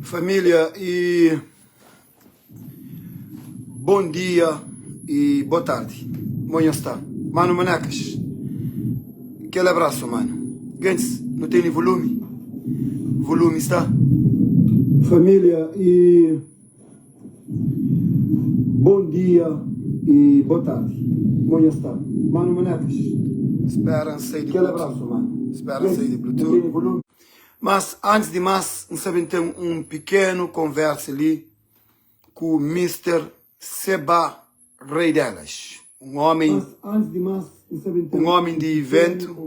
Família e bom dia e boa tarde. Mo nhos sta? Mano Manecas, kel abraço mano. Gentis, nu teni volume? Volume sta? Família e bom dia e boa tarde. Mo nhos sta? Mano Manecas, Spera N sai di kel abraço mano. Spera N sai di Bluetooth. Mas antis di mas, N sa ben ten un pikenu konversa li ku Mister Seba Rei Delas, un omi, un omi di iventu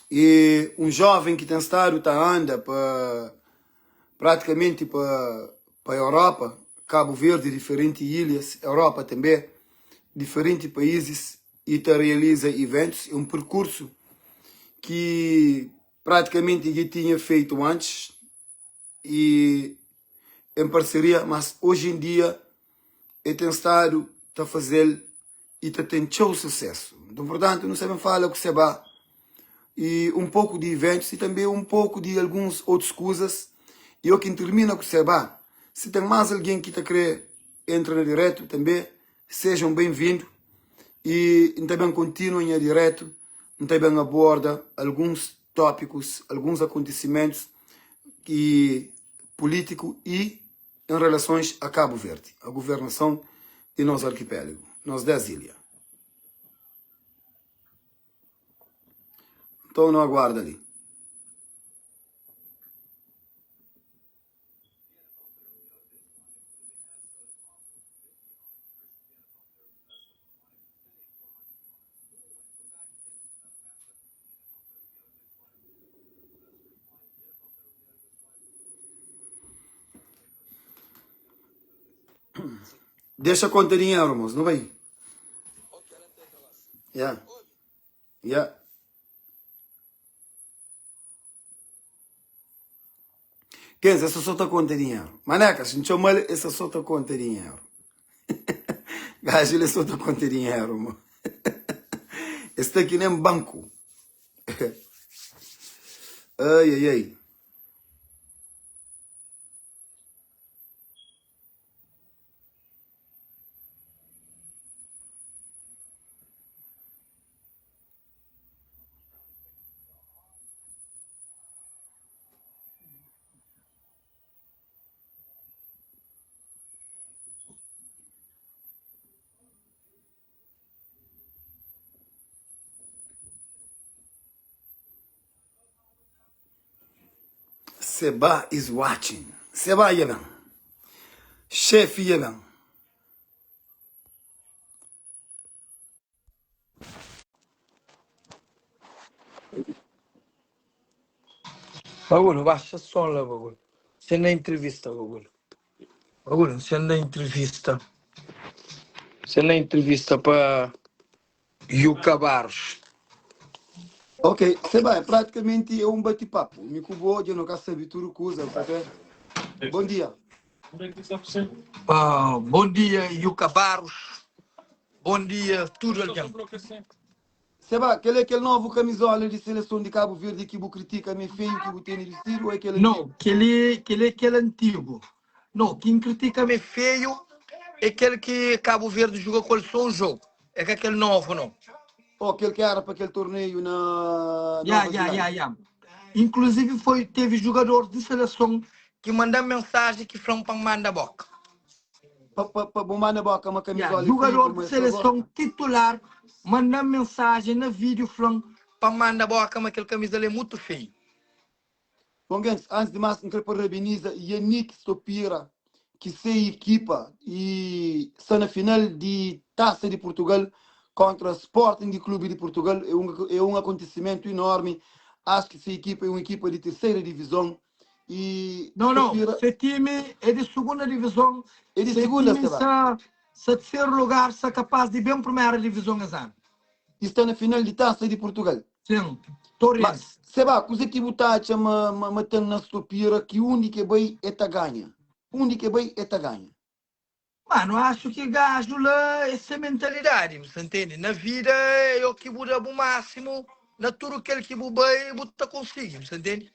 i un joven ki ten stadu ta anda pa pratikamenti pa pa Europa, Kabu Verdi, diferenti ilhas, Europa tanbe, diferenti paizis i ta realiza iventus. É un perkursu ki pratikamenti dja tinha feitu antis i en parseria, mas oji en dia el ten stadu ta faze-l i ta ten txeu susesu. Nton, purtantu, nu sta ben fala ku Seba i un poku di iventus i tanbe un poku di alguns otus kuzas. I o ki N tirmina ku Seba, si ten más algen ki ta kre entra na diretu tanbe, Sejam bem vindu i N ta ben kontinua nha diretu, N ta ben aborda alguns tópikus, alguns akontisimentus ki pulítiku i en relasons a Kabu Verdi, a guvernason di nos arkipélagu, nos 10 ilha. Nton nu aguarda li. Dexa konta dinheru, mos, nu bai. Yeah. Yeah. Kenza, essa só ta conta dinheiro. Manecas, N txoma-l, essa só ta conta dinheiro. Gajo, ele só ta conta dinheiro, mo. Esse tá que nem banco. Ai, ai, ai. Seba is watching. Seba dja ben. Xefi dja ben. Bagulho, baixa som lá, bagulho. Você na entrevista, bagulho. Bagulho, você na entrevista. Você na entrevista pa Yuka Barros. Ok, Seba, é praticamente é um bate-papo. Mi ku bo dja no ka sabe tudo kuza, bu sabe? Bom dia. Ah, bom dia, Yuka Barros. Bom dia, tudo algen. Seba, kel é kel novu kamizola di seleson di Kabu Verdi ki bu kritika ma é feiu ki bu tene bistidu ou é kel Não, antigu? kel-li kel é kel antigu. Não, ki N kritika ma é feiu é kel ki Kabu Verdi juga ku el só un jogu. É ka kel novu, não. Ou kel ki éra pa kel torneiu na Ya, Nova ya, ya, Zilândia? ya. Inkluzivi foi tevi jugador di seleson ki manda-m mensaji ki fla-m pa N manda boka. Pa, pa, pa bu manda boka ma Ya, kamizola é feiu jugador pamodi di es ka seleson gosta? titular manda-m mensajen na vídiu fla-m pa N manda boka ma kel kamiza la é mutu feiu. Bom gentis, antis di mas N kre parabeniza Yannick Stopira ki se ekipa i sta na final di Taça di Portugal kontra Sporting Clube di Portugal. É un, é un akontesimentu enormi. Acho ki se ekipa é un ekipa di terceira divizon i Não, não, Stopira se time é di sugunda divizon, é di se segunda, time Seba. sa sa terceru lugar, sa kapaz di ben primera divizon es anu. I sta na final di Taça di Portugal. Sim, Ma, Torrense. Seba, kuzê ki bu ta atxa ma, ma, ma ten na Stopira ki undi ke bai e ta ganha? Undi ke bai e ta ganha? Mano, acho ki gajo la é se mentalidade, bu sa ntende? Na vida é o ki bu da bu máximo, na tudo kel ki bu bai bu ta konsigi, bu sa ntende?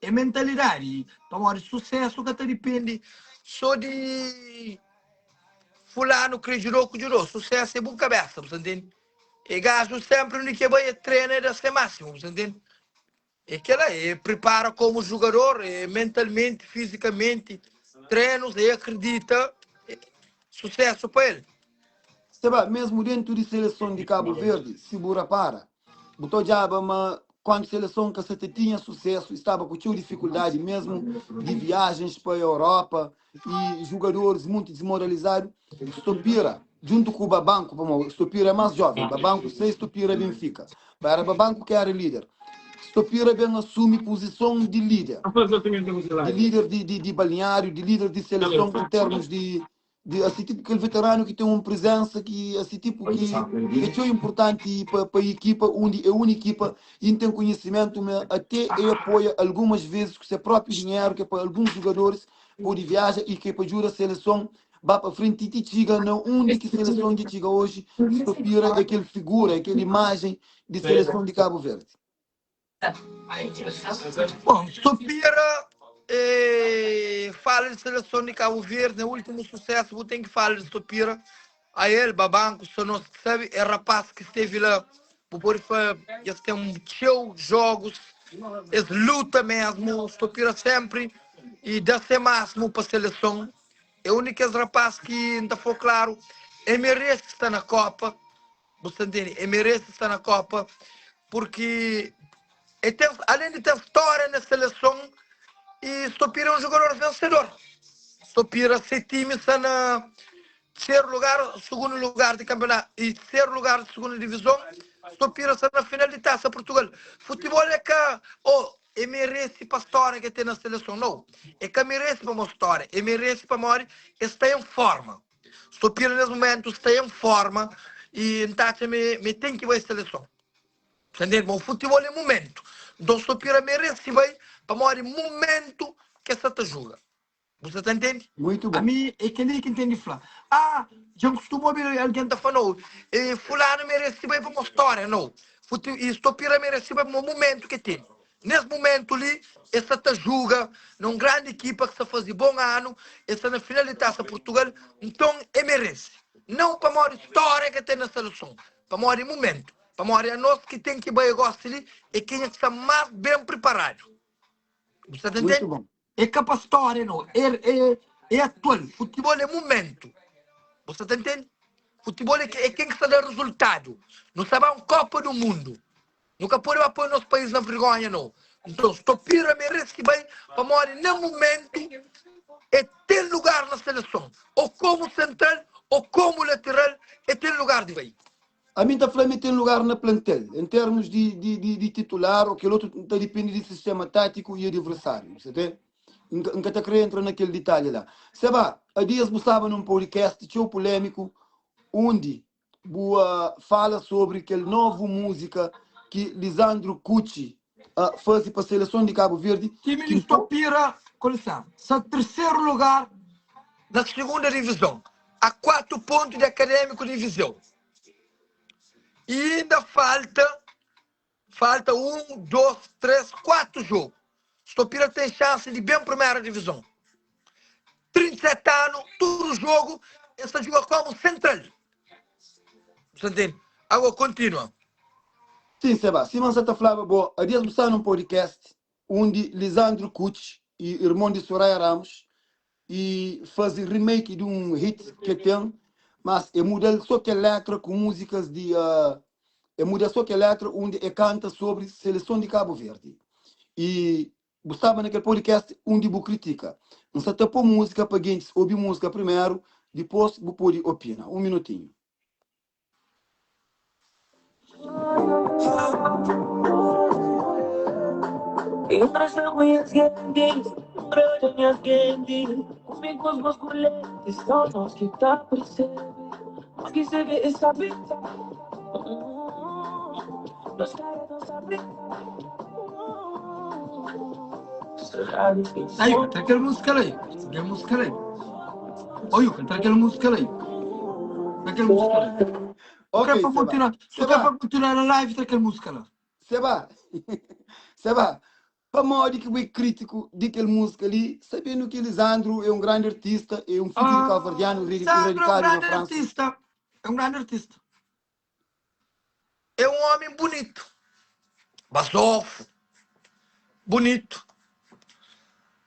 É mentalidadi, pamodi susésu ka ta dipende sô di fulanu krê djuda-u ku djuda-u. Susésu é bu kabésa, bu sta ntende? É gaju sénpri undi ki é bai, é trena, é da se másimu, bu sta ntende? É kel-la, é pripara komu jugador, é mentalmenti, fizikamenti, trenus, é akridita, é susésu pa el. Seba, mesmu dentu di seleson di Kabu Verdi, si bu rapara, bu ta odjaba ma kantu seleson ka sa ta tinha susésu i staba ku txeu difikuldadi mesmu di viajens pa Europa i jugadoris muntu dismoralizadu, Stopira djuntu ku Babanco, pamodi Stopira é más jóven, Babanco sai, Stopira ben fika, ba era Babanco ki era líder. Stopira ben asumi puzison di líder, di líder di, di, di balneáriu, di líder di seleson en termus di di asi tipu kel veteranu ki ten un prizensa ki asi tipu ki é txeu inpurtanti pa pa ikipa undi é uni ikipa i N ten konhisimentu ma ate e apoia algumas vezis ku se propi dinheru ke pa alguns jugadoris podi viaja i ke pa djuda seleson ba pa frenti ti txiga na undi ki seleson dja txiga oji. Stopira é kel figura, é kel imajen di seleson di Kabu Verdi. Bom, Stopira eh, fala di seleson di Kabu Verdi, na último sucesso bu ten ki fala di Stopira. A el, Babanco, só nos ki sabe, é rapaz ki esteve lá, bu pode fla, es ten txeu jogos, es luta mesmo, Stopira sempre e dá se máximo pa seleson. É un di kes rapaz ki N ta fla klaru, e merece sta na Copa. Bu sta ntende? E merece sta na Copa porque e ten, além de ter história na seleção, e Stopira é um jogador vencedor. Stopira, se time sta na terceiro lugar, segundo lugar de campeonato e terceiro lugar de segunda divisão, Stopira sta na final de Taça Portugal. Futebol é ka, oh, e merece pa história que tem na seleção, não. É ka merece pa uma história, e merece pamodi e sta em forma. Stopira nes momentu sta en forma y N ta atxa ma e ten ki bai seleson. Ta ntende? Ma futibol é momentu. Nton Stopira merese bai pamodi momentu ki e sta ta juga. Bu sta ta ntende? Muitu bon. Ami é kel-li ki N ten di fla. Ah, dja N kustuma obi algen ta fla, nau, fulanu merese bai pamodi stória. Nau, y Stopira merese bai pamodi momentu ki e tene. Nes mumentu li, es sta ta juga na un grandi ekipa ki sta faze bon anu, es sta na final di Tasa Purtugal, nton e merese. Nau pamodi stória ke ten na seleson, pamodi mumentu, pamodi anos ki ten ki bai gosi li e kenha ki sta mas ben priparadu. Bu sta ta Muitu ntende? bon. É ka pa stória nau, é é é atual. Futibol é mumentu. Bu sta ta ntende? Futibol é é ken ki sta da rezultadu. Nu sta ba un Kopa du Mundu. Nu ka pode ba poi nos país na vergonha nau. Nton, Stopira merese bai pamodi na mumentu e ten lugar na seleson. Ou komu sentral ou komu lateral e ten lugar di bai. Ami N ta fla ma e ten lugar na plantel. En termus di di di di titular ou kel otu ta dipende di sistema tátiku i adversáriu. Bu ta N ka N ka ta kre entra na kel ditalhi la. Seba, a dias bu staba nun podcast txeu pulémiku undi bu fala sobri kel novu múzika ki Lisandro Cucci faze pa seleson di Kabu Verdi Time ki di Stopira, ku lisensa, sta terseru lugar na segunda divizon, a 4 pontu di Akadémiku di Viseu. I inda falta falta 1, 2, 3, 4 jogu. Stopira ten xansi di ben primera divizon. 37 anu, tudu jogu el sta juga komu sentral. Bu sta ntende? Ago kontinua. Sim, Seba, sima N sa ta flaba bo, a dias bu sta nun podcast undi Lisandro Cucci, irmon di Soraya Ramos, e faze remake di un hit ke ten, mas e muda-l so kel letra ku múzikas di e muda so kel letra undi e kanta sobri seleson di Kabu Verdi. E bu staba na kel podcast undi bu kritika. N sa ta po múzika pa gentis obi múzika primeru, dipos bu pode opina. Un minutinhu. Aí, tra kel música lá. Kel música lá. Oi, tra kel música lá. Tra kel música lá. Ok, Quer para Seba. continuar, se quer Seba, para continuar a live, tra kel música lá. Seba, Seba. Pamodi ki bu é krítiku di kel múzika li, sabendu ki Lisandro é un grandi artista, é un fidju di kauverdianu Lisandro é un radikadu na grandi Fransa? artista, é un grandi artista. É un ómi bunitu, bazofu, bunitu.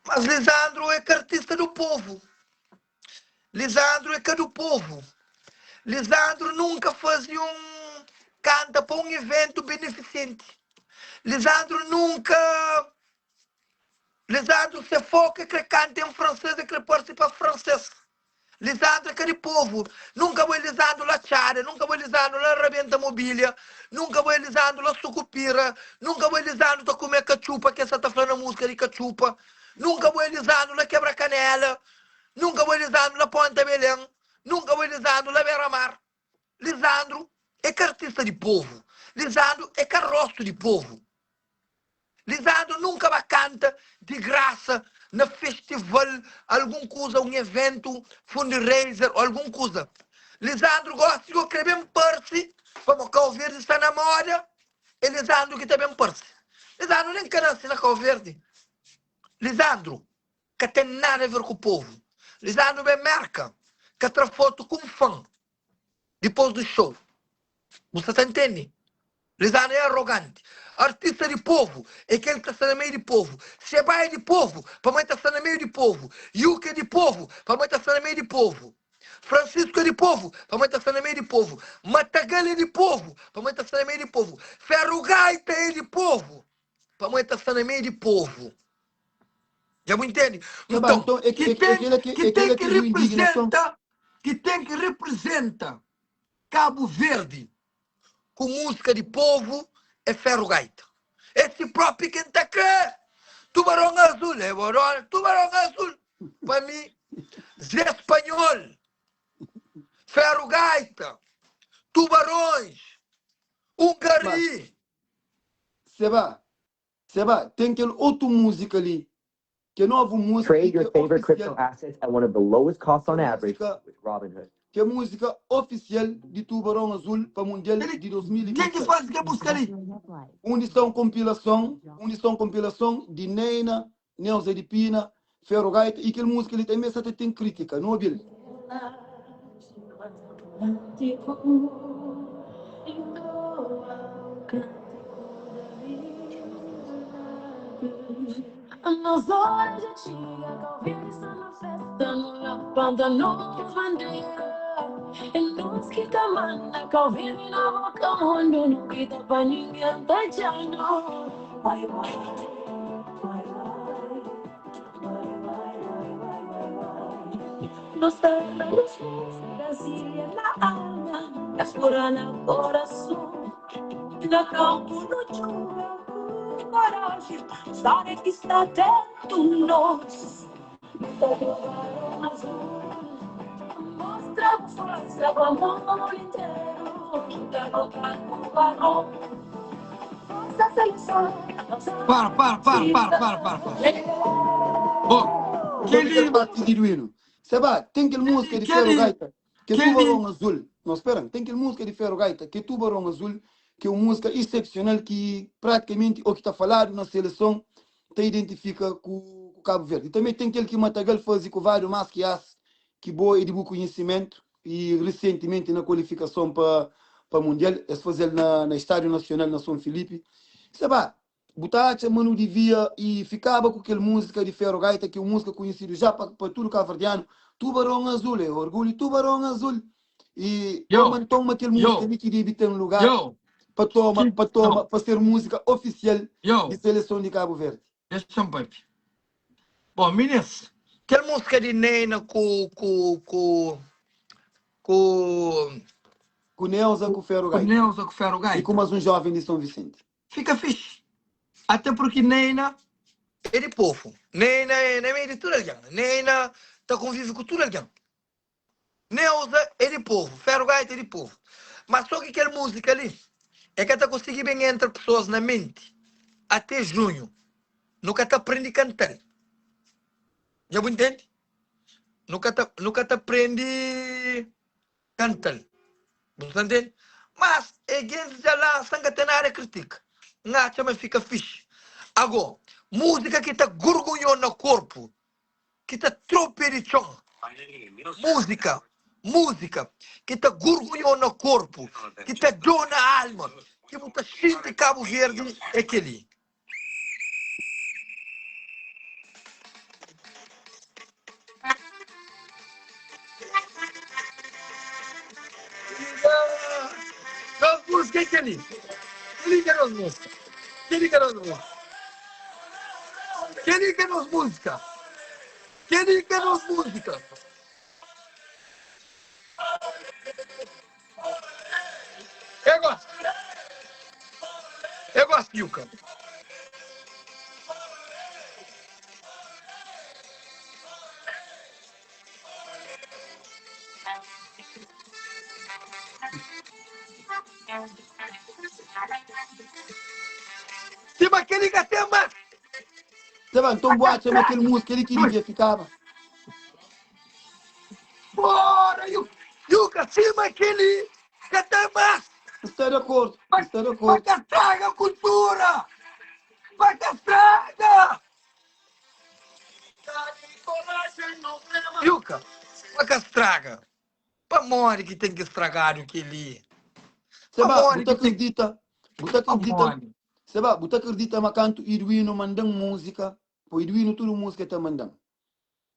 Mas Lisandro é ka artista do povu. Lisandro é ka do povu. Lisandro nunka faze un kanta pa un iventu benefisenti. Lisandro nunka Lisandro se foku é kre kanta en fransês, é kre parse pa fransês. Lisandro é ka di povu. Nunka bo é Lisandro la txada, nunka bo é Lisandro la rabenta mobília, nunka bo é Lisandro la sukupira, nunka bo é Lisandro ta kume katxupa ke sa ta fla na múzika di katxupa, nunka bo é Lisandro la kebra kanela, nunka bo é Lisandro la Ponta Belén, nunka bo é Lisandro la bera mar. Lisandro é ka artista di povu. Lisandro é ka rostu di povu. Lisandro nunka ba kanta di grasa na festival, algun kuza, un eventu, fundraiser o algun kuza. Lisandro gosi go kre ben parse, pamo Kau Verdi sta na moda, é Lisandro ki ta ben parse. Lisandro nen ka nase na Kau Verdi. Lisandro ka ten nada a ver ku povu. Lisandro ben Merka ka tra foto ku un fan dipos du show. Bu sta ta ntende? Lisandro é arroganti. Artista di povu é kel ki ta sta na meiu di povu. Seba é di povu pamodi el ta sta na meiu di povu. Yuka é di povu pamodi el ta sta na meiu di povu. Francisco é di povu pamodi el ta sta na meiu di povu. Matagal é di povu pamodi el ta sta na meiu di povu. Ferro Gaita é di povu pamodi el ta sta na meiu di povu. Dja bu intende? Tá ba, Nton, nton é, ki é, é ten kela ki, ki é ten kela ki ki bu indignason. representa, ki ten ki representa Cabo Verde ku múzika di povu é Ferro Gaita. É si propi ki N ta krê. Tubaron azul é borona, tubaron azul. Pa mi, Zé Spanhol, Ferro Gaita, Tubarões, Mas, Hungari. Seba, Seba, ten kel otu múzika li, ki é novu múzika Trade i ki your é favorite crypto ofisial, assets at one of the lowest costs ki é on average múzika, with Robinhood. ki é múzika ofisial di Tubarão Azul pa Mundial Kel-li, di ken ki 2026. faze kel múzika li? Undi sta un konpilason, undi sta un konpilason di Neina, Neuza di Pina, Ferro Gaita i kel múzika li tanbê sa ta ten krítika. Nu obi-l. Para, para, para, para, para, para, para. Bom, Nton di kel kel-li, parti di Duíno. Seba, ten kel múzika di Ferro kel-li, Gaita, ki é kel-li. Tubaron Azul. No, spera-m, ten kel múzika di Ferro Gaita, ki é Tubaron Azul, ki é un múzika isepsional ki pratikamenti o ki ta faladu na seleson ta identifika ku ku Kabu Verdi. Tanbe ten kel ki Matagal faze ku Vado Mas Ki As, ki bo é di bu konhisimentu i risentimenti na kualifikason pa pa Mundial, es faze-l na na Estádio Nasional na Son Filipi. Seba, Bu ta atxa ma nu divia i fikaba ku kel múzika di Ferro Gaita ki é un múzika konhisidu já pa pa tudu kaverdianu, Tubaron Azul é orgulhu, Tubaron Azul. I ô ma Yo, nton ma kel múzika yo, li ki debe ten lugar yo, pa toma ki, pa toma no, pa ser múzika ofisial di yo, seleson di Kabu Verdi. dexa-m papia. Bom, minis, kel múzika di Neina ku, ku, ku, ku, Ku Neuza ku Ferro ku Gaita Neuza ku Ferro i ku Gaita, mas un jóven di Son Visenti. fika fixi. Até porque Neina é di povu. Neina é na meiu di tudu algen. Neina ta konvive ku tudu algen. Neuza é di povu, Ferro Gaita é di povu. Mas só ki kel múzika li é ka ta konsigi ben entra pesoas na menti até junhu. Nu ka ta prende kanta-l. Dja bu ntende? Nu ka ta, nu ka ta prende kanta-l. Bu ta ntende? Mas e gentis dja lansa, N ka ten nada kritika. N atxa ma fika fixi. Ago, Múzika ki ta gurgunhon na korpu, ki ta trou pé di txon. Múzika, múzika ki ta gurgunhon na korpu, ki ta dó na alma, ki bu ta xinti Kabu Verdi é kel-li. Nos múzika é kel-li. Kel-li ki é nos múzika. Kel-li ki é nos múzika. Kel-li ki é nos múzika. Kel-li ki é nos múzika. Eu gosto. Eu gosto de Yuka. Sima kel-li ka ten más. Seba, nton bu atxa ma kel múzika li ki devia fikaba? Bora, Yuka! Yuka, sima kel-li ka ten más. N sta di akordu, Pa, N sta di pa akordu. ka straga kultura! Pa ka straga! Yuka, pa ka straga. Pamodi ki ten ki stragadu kel-li? Seba, bu Pamodi ta ki ten. akredita, bu ta akredita, Pamodi? Seba, bu ta akredita ma kantu Iduino manda-m múzika, po Iduino tudu múzika el ta manda-m.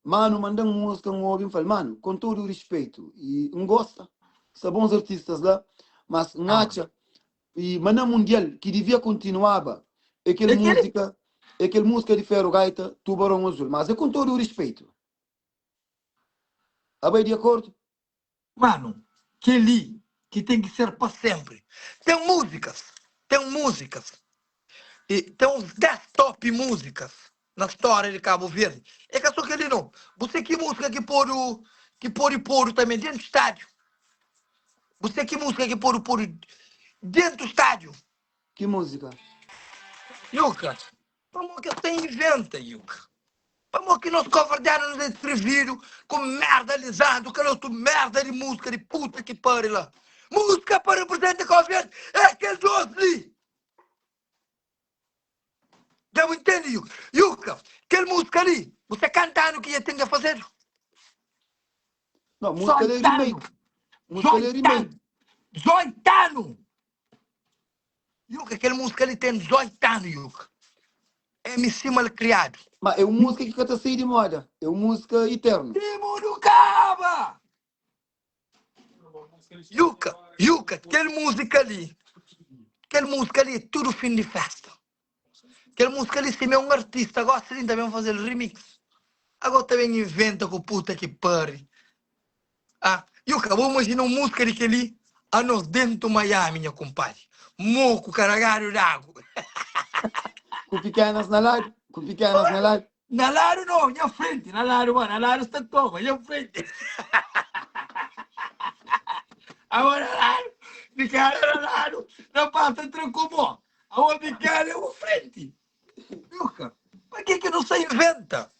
Manu manda-m múzika, N obi, N fla-l, manu, kon tudu rispeitu, i N gosta, sta bons artistas la, mas N atxa i ma na mundial ki divia kontinuaba é kel É kel-li. múzika, é kel múzika di Ferro Gaita, Tubarão Azul, mas é kon tudu rispeitu. Abo é di akordu? Manu, kel-li ki ten ki ser pa senpri. Ten múzikas, ten múzikas, i ten uns 10 top múzikas na stória di Kabu Verdi. É ka so kel-li nau. Bu se ki múzika ki podu, ki podi podu tanbe dentu stádiu? Bu se ki múzika ki podu podu dentu stádiu? Ki múzika? Yuka, pamodi ki es ta inventa, Yuka? Pamodi ki nos kovardianu nos é trividu ku merda Lisandro, kel otu merda di múzika di puta ki pari la. Múzika pa reprezenta Cabo Verde é kel dos li. Dja bu intende, Yuka? Yuka, kel múzika li, bu sta kantanu ki dja ten dja fazedu? Não, música é remake. Música é remake. 18 anu! Yuka, kel múzika li ten 18 anu, Yuka. MC malcriado. Ma é un múzika ki ka ta sai di moda. É un múzika iternu. Ti mundu kaba! Yuka, Yuka, kel múzika li, kel múzika li é tudu fin di festa. Kel múzika li, si mi é un artista, gosi li N ta ben faze-l remix. Agó ta ben inventa ku puta ki pari. Ah, Yuka, bo imajina un múzika di kel-li anos dentu Miami, nha kunpadri. Moku karagadu di agu. Ku pikenas na ladu, ku pikenas na ladu. Na ladu no, nha frenti, na ladu ma, na ladu sta toma, nha frenti. Awo na ladu, pikena na ladu, rapaz ta tra ku bo. Awo pikena é bu frenti. Yuka, pa ke ki nu sa inventa?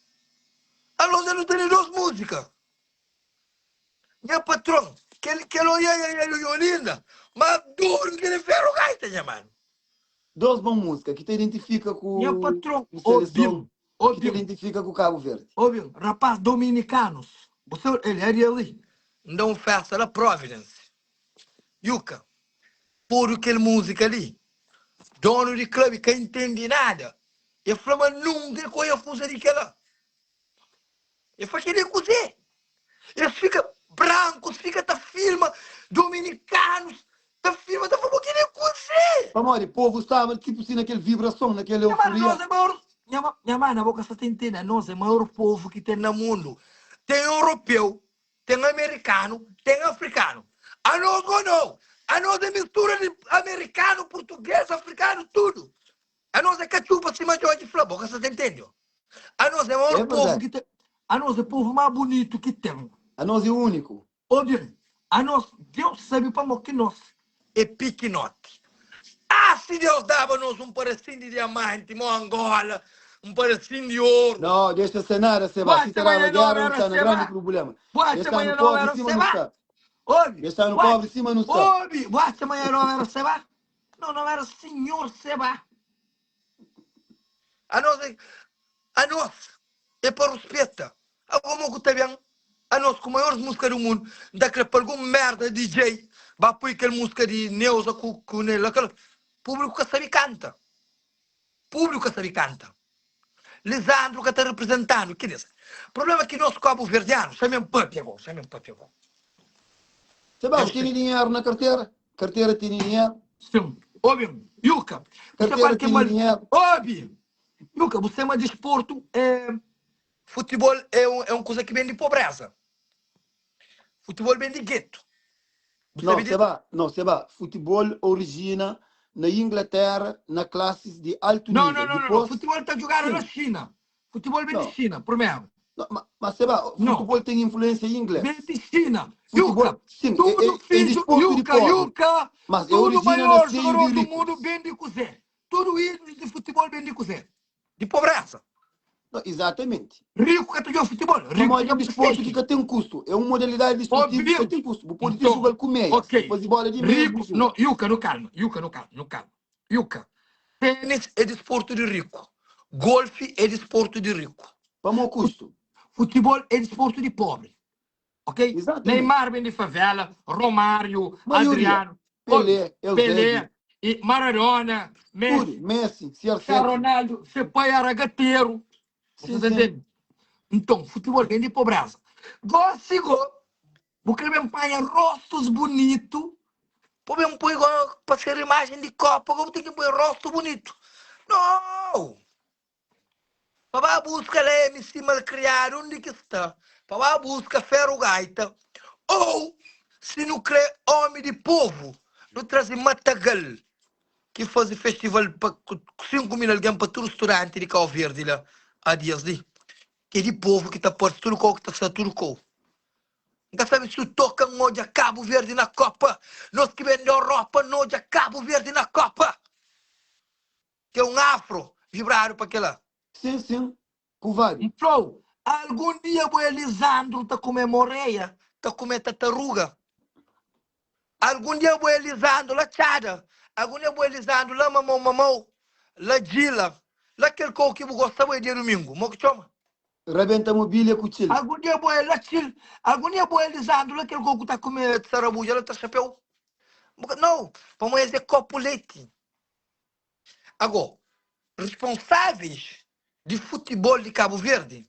Anos nu tene dos múzika. Nha patron, kel kel oia ia ia ia linda, ma duru ki di ferro gaita nha mano. Dos bon múzika ki ta identifika ku Nha patron, ku seleson, obi-m, ki ta obi-m, identifika ku Kabu Verdi. obi-m, rapaz dominicanos, bu sabe, el é di ali. N da un festa la Providence, Yuka, podu kel múzika li, donu di club ka intendi nada, el fla ma nunka el ka oia kuza di kela. El fla kel-li é kuzê? Es fika brankus, fika ta filma, dominikanus ta filma, ta fla, bo kel-li é kuzê? Pamodi povu staba tipu si na kel vibrason, na kel Nha mano, euforia. nos é maior, nha, nha mano, bo ka sa ta intende, nos é maior povu ki ten na mundu. Ten europeu, ten amerikanu, ten afrikanu. Anos go nau, anos é mistura di amerikanu, purtugês, afrikanu, tudu. Anos é katxupa sima Djodje fla, bo ka sa ta intende. Anos é maior É povu verdadi. ki ten. Anos é povu más bunitu ki ten. Anos é úniku. Obi-m, anos, Deus sabe pamó ki nos é pikinoti. Ah, si Deus daba nos un parasin di diamanti, mó Angola, un parasin di oru. No, dexa ser nada, Seba. Si Buacha ta daba manha nova géra, nu era sta na grandi Seba. prubléma. Buacha Dexa-nu manha nova póbri era sima nu Seba. sta. Obi, Dexa-nu buacha, póbri sima nu sta. obi, buacha manha nova era Seba. No, não era Senhor Seba. Anos é anos é pa ruspeta. Ago mo ku ta ben anos ku maiores música do mundo N ta kre pa algun merda DJ ba pui kel música di Neuza ku ku Nela kel público ka sabe canta. Público ka sabe canta. Lisandro ka ta representanu ki des. Problema ki nos cabo-verdiano xa men papia go, xa men papia go. Seba, bu tene dinheru na kartera? Kartera tene dinheru? Sim. Obi, Yuka, bu sa Kartera kual ki tene mal. dinheru? Obi, Yuka, bu sa ma desporto é futebol é um, é um kuza ki ben di pobreza. Futebol ben di gueto. Bu Não, sabe disso? Seba, não, Seba, futebol origina na Inglaterra, na classes de alto Não, não, nível. não, não, não. Depois, Futebol ta jogado na sim, China. Futebol ben di não, China, primeiro. não, ma, ma Seba, Não. futebol tem influência inglês. Ben di China. Futebol, Yuka, sim, é, tudo é, é fidju, desporto de Yuka, pobre, Yuka, mas é tudo origina na maior seio de jogador do mundo ricos. ben di kuzê? Tudo ídolos de futebol ben di kuzê? Di pobreza. Não, exatamente. Rico ka ta djoga futebol, rico ta Pamodi é um djoga desporto que PlayStation. ka tem custo, é uma modalidade desportiva que ka Obi-m. tem custo. Bu pode te Nton, jogar com meias, bu ok. fazer bola de meias, bu Rico, joga. no, Yuka, no calma, Yuka, no calma, no calma. Yuka, tênis é desporto de rico, golfe é desporto de rico, Pamodi custo. futebol é desporto de pobre. Ok? Exatamente. Neymar vem de favela, Romário, Maioria. Adriano, obi, Pelé, Eusébio, Pelé, e Maradona, tudo. Messi, Messi, Cristiano CR7. Ronaldo, seu pai era gateiro. Sim, Vocês sim. entendem? Então, futebol vem de pobreza. Gosto, go, bu kre ben panha rostos bonito, pô ben poi go pa ser imagem de Copa, go bu ten ki poi rosto bonito. Não! Pa ba buska la MC Malcriado undi ki sta, pa ba buska Ferro Gaita ou si nu kre omi di povu nu traze Matagal ki faze festival pa ku 5 mil algen pa tudu studanti di Kau Verdi la a dias li ki é di povu ki ta parse tudu kou ki ta sta tudu kou. N ka sabe si u toka N odja Kabu Verdi na Kopa nos ki ben di Europa nu odja Kabu Verdi na Kopa. Ten un afro vibradu pa kela. Sim, sim, ku vibe. N fla-u, algun dia bo é Lisandro ta kume moreia, ta kume tataruga. Algun dia bo é Lisandro la txada, algun dia bo é Lisandro la mamau mamau, la djila, la kel kou ki bu gosta bo é dia dumingu, mo ki txoma? Rabenta mobília ku txil. Algun dia bo é la txil, algun dia bo é Lisandro la kel kou ku ta kume sarabuja la ta xapeu. Bu ka, nau, pamo es é kopu leti. Ago, responsáveis di futibol di Kabu Verdi,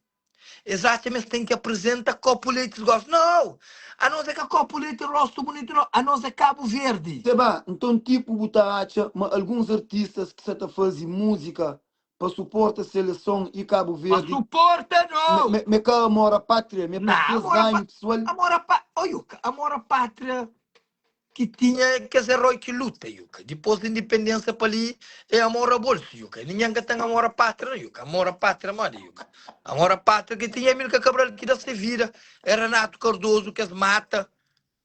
es atxa ma es ten ki aprizenta kopu leti es gosta. Nau! Anos é ka kopu leti rostu bunitu nau, anos é Kabu Verdi. Seba, nton tipu bu ta atxa ma alguns artistas ki sa ta fazi múzika pa suporta seleson i Kabu Pa Verdi suporta nau! me me ka amor a pátria, me pa Na, ses amor a ganhu pa, pesoal? amor a pa, oiu, amor a pátria ki tinha kes eroi ki luta yuka dipos di indipendênsia pa li é amor a bolsu yuka ninguém ka ten amor a pátria não yuka amor a pátria modi yuka amor a pátria ki tinha Amílcar Cabral ki da se vida é Renato Cardoso ki es mata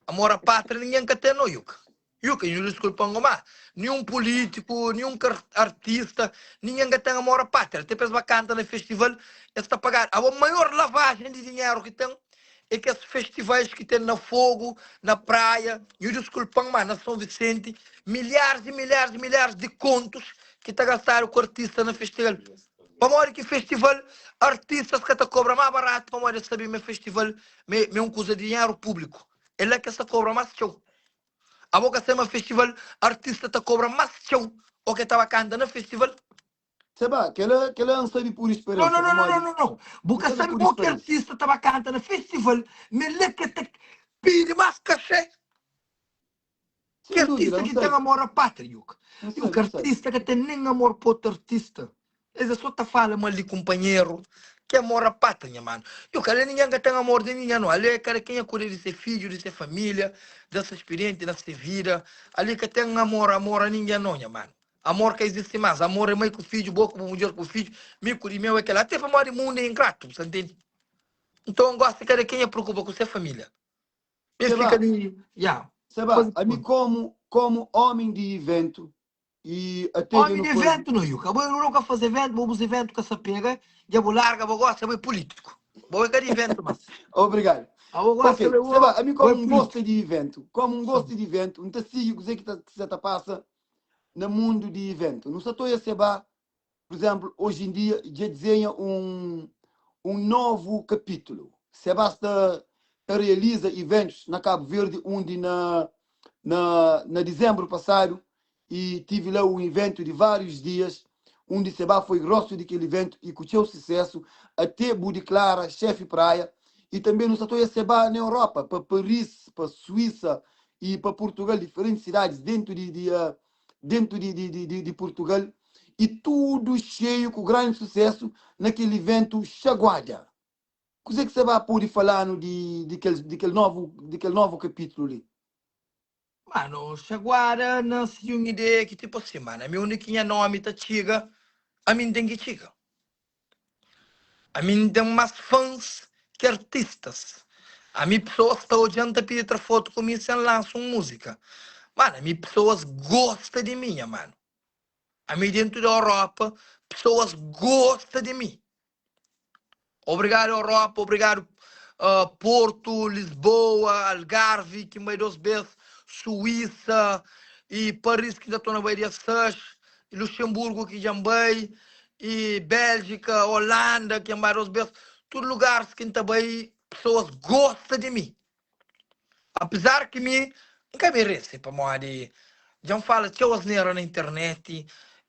amor a pátria ninguém ka ten não yuka yuka nhu diskulpa-m goma nenhum político nenhum artista ninguém ka ten amor a pátria até pa es ba kanta na festival es ta pagadu abo maior lavagem di dinheru ki ten É kes festivais ki ten na Fogo, na Praia, nhu diskulpa-m, ma na São Vicente, milhares e milhares e milhares di kontus ki ta gastadu ku artista na festival. Pamodi ki festival artistas ka ta kobra más baratu? Pamodi es sabe ma festival ma é un kuza di dinheru públiku. É la ki es ta kobra más txeu. Abo ka sabe ma festival artista ta kobra más txeu o ke ta ba kanta na festival? Seba, kela, kela N sabe pur Não, experiência, não, não, não, pamodi não, não, não. Bu N ka sabe sabe pur mo ki experiência. artista ta ba kanta na festival, ma el é ke ta pidi más kaxé. Ki Sem dúvida, artista N ki ten sabe. amor a pátria, Yuka? N sabe, Yuka, N sabe. artista ka ten nen amor pa otu artista. Es é só ta fala mal di kunpanheru. Ki amor a pátria, nha manu? Yuka, ale ningen ka ten amor di ningen, no. Ale kada kenha kuida di se fidju, di se família, da se spirienti na se vida. Ali ka ten amor, amor a ningen, no, nha manu. Amor ka izisti más. Amor é mai ku fidju, bo ku bu mudjer ku fidju, mi ku di meu é kel-la. Até pamodi mundu é ingratu, bu sa ntende? Nton, gosi kada kenha preokupa ku se família. Mi Seba, fika di, ya, Seba, faze ami komu, komu omi di iventu i até dja Omi nu di faze. iventu no, Yuka. Bo nu ka faze iventu, bo bus iventu ka sa pega, dja bu larga, bo gosi bo é pulítiku. Bo é ka di iventu más. Obrigadu. Abo gosi Ok, bo é bo, Seba, ami bo é komu N gosta pulítiku. di iventu, komu N gosta Sim. di iventu, N ta sigi kuzê ki ta, ki sa ta pasa na mundu di iventu. Nu sa ta oia Seba. Pur izénplu, oji en dia dja dizenha un un novu kapítulu. Sebah sta ta realiza iventus na Kabu Verdi undi na na na dizénbru pasadu i tive la un iventu di várius dias undi Sebah foi rostu di kel iventu i ku txeu susésu até bu diklara xéfi praia i tanbê nu sta ta oia Sebah na Europa, pa Paris, pa Suísa i pa Purtugal, diferentis sidadis dentu di di dentu di di di di Purtugal i tudu xeiu ku grandi susésu na kel iventu Xaguada. Kuzê ki Sebah pode fala-nu di di kel di kel novu di kel novu kapítlu li? Mano, Xaguada nase di un ideia ki tipo assim, mano, ami undi ki nha nomi ta txiga, ami N ten ki txiga. Ami N ten más fans ki artistas. Ami pesoas ta odja-m ta pidi tra fotu ku mi sen lansa un múzika. Mano, ami pesoas gosta di mi, nha mano. Ami dentu di Europa, pesoas gosta di mi. Obrigadu Europa, obrigadu Porto, Lisboa, Algarve ki N bai 2 bes, Suíça e Paris ki N ta torna bai dia 6, e Luxemburgo ki dja N bai, e Bélgica, Holanda ki N bai 2 bes, tudu lugares ki N ta bai pesoas gosta di mi. Apesar ki mi N ka merese pamodi dja N fala txeu asnera na internet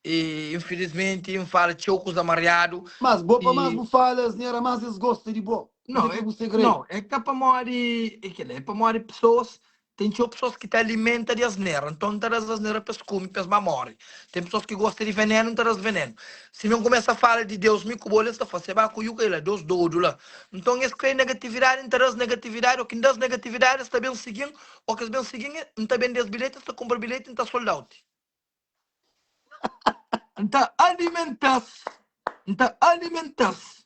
e infelizmenti N fala txeu kuza mariadu Mas bo pa mas e bu fala asnera mas es gosta di bo. Kuzê Não, ki é é bu segredu? não, é ka pamodi é kel-la, é pamodi pesoas Ten txeu pesoas ki ta alimenta di asnera, nton N ta da-s asnera pa es kume, pa es ba móre. Ten pesoas ki gosta di venenu, N ta da-s venenu. Si mi N kumesa fala di Deus, mi ku bo, el ta fla, Seba ku Yuka, el la, dos dodu la. Nton es krê negatividadi, N ta da-s negatividadi, ô ki N da-s negatividadi, es ta ben sigi-m, ô ki es ben sigi-m, N ta bende-s bilheti, es ta kunpra bilheti, N ta sold out. N ta alimenta-s, N ta alimenta-s,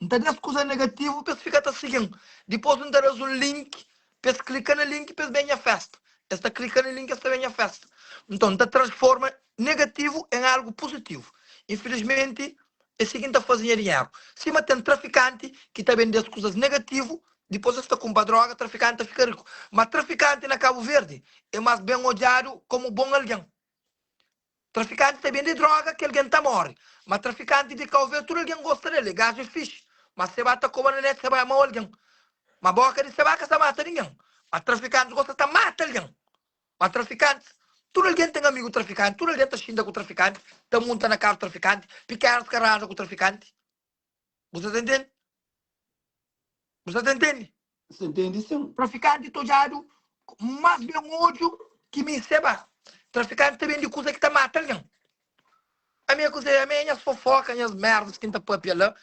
N ta da-s kuza negativu pa es fika ta sigi-m. Dipôs N ta da-s un link pa es klika na link pa es ben nha fésta. Es ta klika na link es ta ben nha fésta. Nton, N ta transforma negativu en algu puzitivu. Infilismenti, é si ki N ta faze nha dinheru. Sima ten trafikanti ki ta bende-s kuzas negativu, dipôs es ta kunpra dróga, trafikanti ta fika riku. Má trafikanti na Kabu Verdi é más ben odjadu kómu bon algen. Trafikanti ta bende droga ki algen ta more. Ma trafikanti di Kau Verde tudu algen gosta del, e gaju é fixi. Ma se ba ta koba na net se ba é mau algen. Ma boka di se ba ka sa mata ningen. Ma trafikantis gosta ta mata algen. Ma trafikantis, tudu algen ten amigu trafikanti, tudu algen ta xinta ku trafikanti, ta munta na karu trafikanti, pikenas ka ranja ku trafikanti. Bu sa ta ntende? Bu sa ta ntende? Sa ntende sin. Trafikanti ta odjadu mas ben odju ki mi seba. Trafikanti ta bende kuza ki ta mata algen. Ami é kuzê? Ami é nhas fofoka, nhas merdas ki N ta papia la,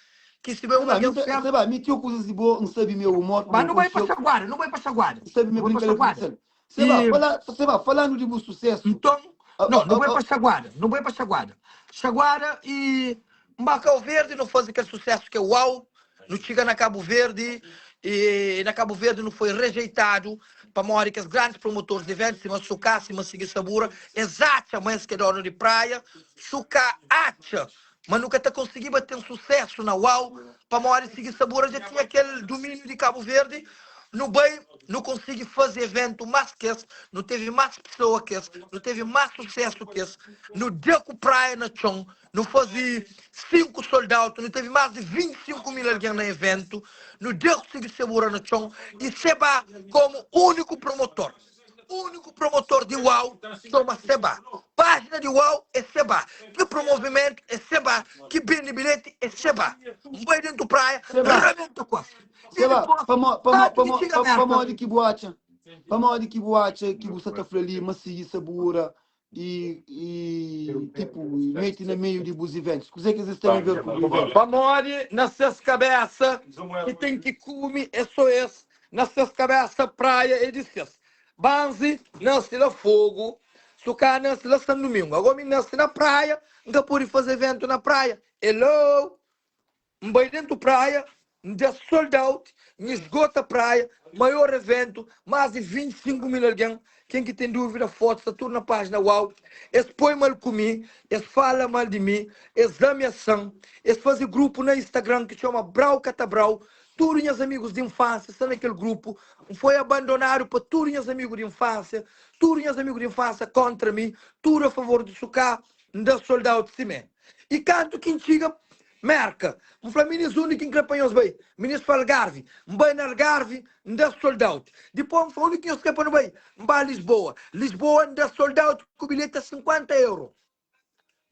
ki si bai un Seba, mi algen ta, sertu. seba, mi txeu kuzas di bo, N sabe mi é umor, Ba pamodi N nu bai pa konxe-u, Xaguada, nu bai pa Xaguada, N sabe mi nu é bai pa brinkadeira ku Xaguada. Marcelo. Seba, E fala, seba, falandu di bu susésu, nton, a, no, a, nu bai a, pa a, Xaguada, nu bai pa Xaguada. Xaguada e N ba Kau Verdi, nu faze kel susésu ki é uau, nu txiga na Kabu Verdi e na Kabu Verdi nu foi rejeitadu pamodi kes grandis promotoris di eventus sima Suká, sima Sigui Sabura, es atxa ma es ki é donu di praia, Suká atxa ma nu ka ta konsigiba ten susésu na Uau pamodi Sigui Sabura dja tinha kel dumíniu di Kabu Verdi, nu bai nu konsigi faze eventu más ki es, nu tevi más pesoa ki es, nu tevi más susésu ki es, nu da ku praia na txon, Nu faze 5 sold out, nu tevi más di 25 mil algen na eventu, nu da ku Sigui Sabura na txon y Sebah komu úniku promotor. Úniku promotor di Uau txoma Sebah. Pájina di Uau é Sebah, ki promove imentu é Sebah, ki bende bilheti é Sebah. N bai dentu praia, Sebah, rabenta ku es. Y Sebah, dipôs, pamo, pamo, kantu ki pamo, txiga pa, Mérka, pamodi ki bu atxa, pamodi ki bu atxa ki bu sa ta fla li ma Sigui Sabura i, i tipo, mete na meiu di bus eventus? Kuzê ki es ten a ver ku bu eventu? Pamodi na ses kabésa ki ten ki kume é sô es, na ses kabésa praia é di ses. Banzi nase la Fogu, Suká nase la San Dumingu. Agó mi nase na praia, N ka pode faze eventu na praia. Hello! N bai dentu praia, N da sold out, N esgota praia, maior eventu, más di 25 mil algen, ken ki ten dúvida fotu sta tudu na pájina Uau! Es poi mal ku mi, es fala mal di mi, es amiasa-m, es faze grupu na Instagram ki txoma Brau ka ta Brau, tudu nhas amigus di infánsia sta na kel grupu, N foi abandonadu pa tudu nhas amigu di infánsia, tudu nhas amigu di infánsia kóntra mi, tudu a favor di Suká, N da sold out simé. I kantu ki N txiga Mérka, N fla minis undi ki N kre pa nhos bai. Minis fla Algarvi. N bai na Algarvi, N da sold out. Dipôs N fla undi ki nhos kre pa nu bai? N ba Lisboa. Lisboa N da sold out ku bilheti a 50 euro.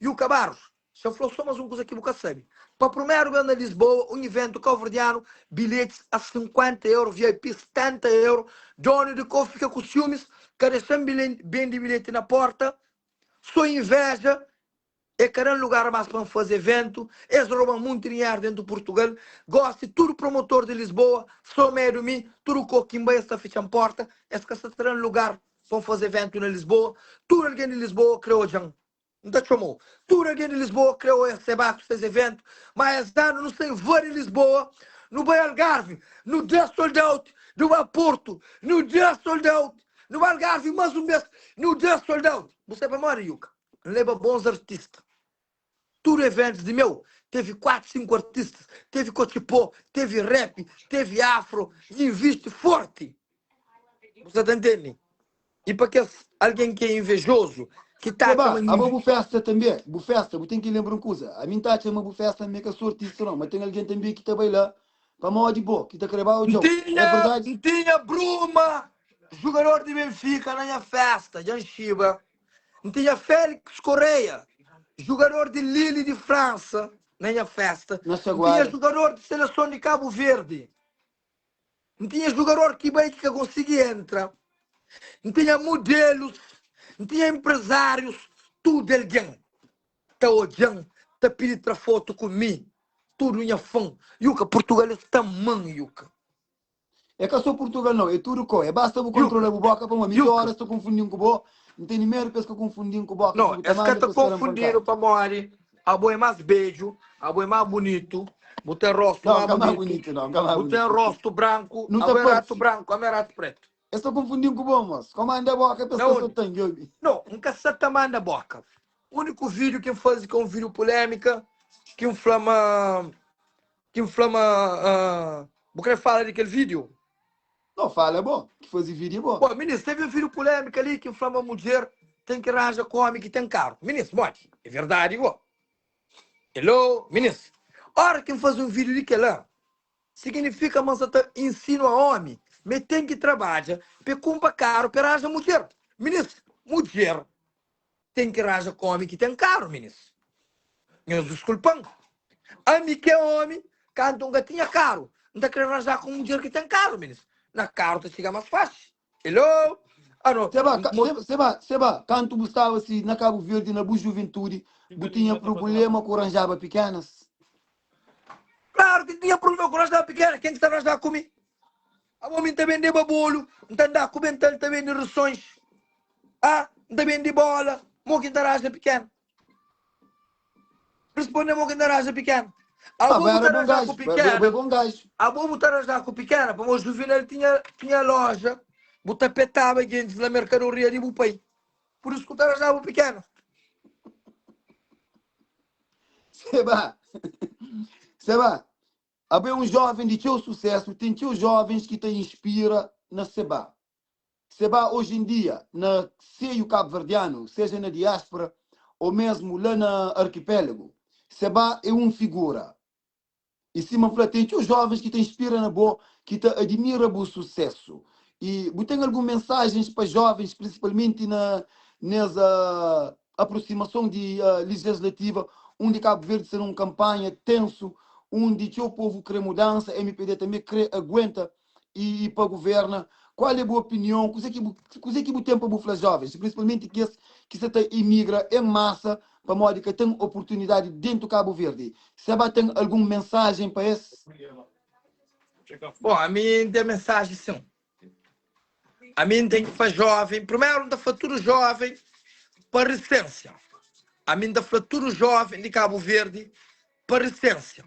Yuka Barros, Xa fla-u sô más un kuza ki bu ka sabe. Pa primeru bês na Lisboa, un iventu kauverdianu, bilhetis a 50 euro, VIP 70 euro. Donu di kau fika ku siumis, ka dexa-m bende bilheti na porta. Sô inveja, e ka da-m lugar más pa N faze iventu. Es roba-m munti dinheru dentu Purtugal. Gósi tudu promotor di Lisboa sô medu mi, tudu kau ki N bai es ta fitxa-m porta, es ka sa ta da-m lugar pa N faze iventu na Lisboa. Tudu algen di Lisboa kre odja-m. N ta txoma-u. Tudu algen di Lisboa kre oja Seba ku ses eventu, má es anu nu sta invadi Lisboa, nu bai Algarvi, nu da sold out, nu ba Portu, nu da sold out, nu ba Algarvi más un bês, nu da sold out. Bu sabe pamodi, Yuka? N leba bons artista. Tudu eventus di meu tevi 4, 5 artistas, tevi kotxipó, tevi rap, tevi afro, N invisti forti. Bu sta ta ntende? I pa kes algen ki é invejozu, ki ta atxa Seba, ma abo bu festa tanbe, bu festa, bu ten ki lenbra un kuza, ami N ta atxa ma bu festa mi é ka so artista nau, ma ten algen tanbe ki ta bai la pamodi bo, ki ta kre ba N odja-u. É tinha, verdadi? N tinha Bruma, jugador di Benfica, na nha festa, dja N xiba. N tinha Félix Correia, jugador di Lille di Fransa, na nha festa. Na N tinha Chaguada. jugador di seleson di Kabu Verdi. N tinha jugador ki bai ki ka konsigi entra. N tinha modelus, N tinha empresárius, tudu algen ta odja-m, ta pidi tra fotu ku mi, tudu nha fan. Yuka, Portugal es ta ama-m, Yuka. É ka so Portugal nau, é tudu kau. É basta bu Yuka, kontrola bu boka pamodi mi txeu Yuka. oras ta konfundi-m ku bo, N tene medu pa es ka konfundi-m ku boka ki No, bu ta es ka manda ta pa es ka da-m konfundidu pankada. pamodi abo é más bedju, abo é más bunitu, bu ten rostu Nau, más N ka más bunitu, bunitu nau, N ka más bu ten bunitu. rostu branku, Nu ta abo é ratu parse. branku, ami é ratu pretu. Es ta konfundi-m ku bo, mos. Ka manda boka pa es Na ka undi? sota-m, djobe. No, N ka sa ta manda boka. Úniku vídiu ki N faze ki é un vídiu pulémika, ki N fla ma, ki N fla ma, bu krê fala di kel vídiu? No, fala bo, ki faze vídiu é bo. Bo, minis, tevi un vídiu pulémika li ki N fla ma mudjer ten ki ranja ku ómi ki ten karu. Minis, modi? É verdadi go? Hello, minis. Óra ki N faze un vídiu di kel-la, Signifika ma N sa ta insinua omi ma e ten ki trabadja pa e kunpra karu pa e ranja mudjer. Minis, mudjer ten ki ranja ku omi ki ten karu, minis. Nhos diskulpa-m. Ami ki é omi, kantu N ka tinha karu, N ta kre ranja ku un mudjer ki ten karu, minis. Na karu ta txiga mas faxi. Hello! Ah, no. Seba, ka, seba, seba, seba, kantu bu staba si na Kabu Verdi na bu juventudi, bu tinha prubulema ku ranjaba pikenas? Klaru ki N tinha prubulema ku ranjaba pikena, ken ki sta ranjaba ku mi? Abo mi N ta bendeba bolu, N ta anda ku bental N ta bende risons, ah, N ta bende bola, mo ki N ta ranja pikena? Responde mo ki N ta ranja pikena. Ah, Abo bo bu era ta bon ranja ku gajo, bo, bo, bo é pikena, bon gajo. abo bu ta ranja ku pikena, pamodi Juvinal tinha, tinha loja, bu ta petaba gentis na merkadoria di bu pai. Pur isu ku ta ranja bu pikena. Seba, Seba, abo é un joven di txeu susesu, ten txeu jovens ki ta inspira na Seba. Seba oji en dia na seiu kabuverdianu, seja na diáspora ou mesmu la na arkipélagu, Seba é un figura. I sima N fla, ten txeu jovens ki ta inspira na bo, ki ta adimira bu susesu. I bu ten algun mensajens pa jovens, prinsipalmenti na nes aprosimason di lijislativa, undi Kabu Verdi sta na un kanpanha tensu, undi txeu povu kre mudansa, mpd tanbe kre aguenta i pa guverna. Kual é bu opinion? Kuze ki bu kuze ki bu ten pa bu fla jovens, prinsipalmenti kes ki sa ta imigra en masa pamodi ka ten oportunidadi dentu Kabu Verdi? Seba ten algun mensajen pa es? Bon, ami N ten mensajen sin. Ami N ten ki fla joven, primeru N ta fla tudu joven pa risensia. Ami N ta fla tudu joven di Kabu Verdi pa risensia.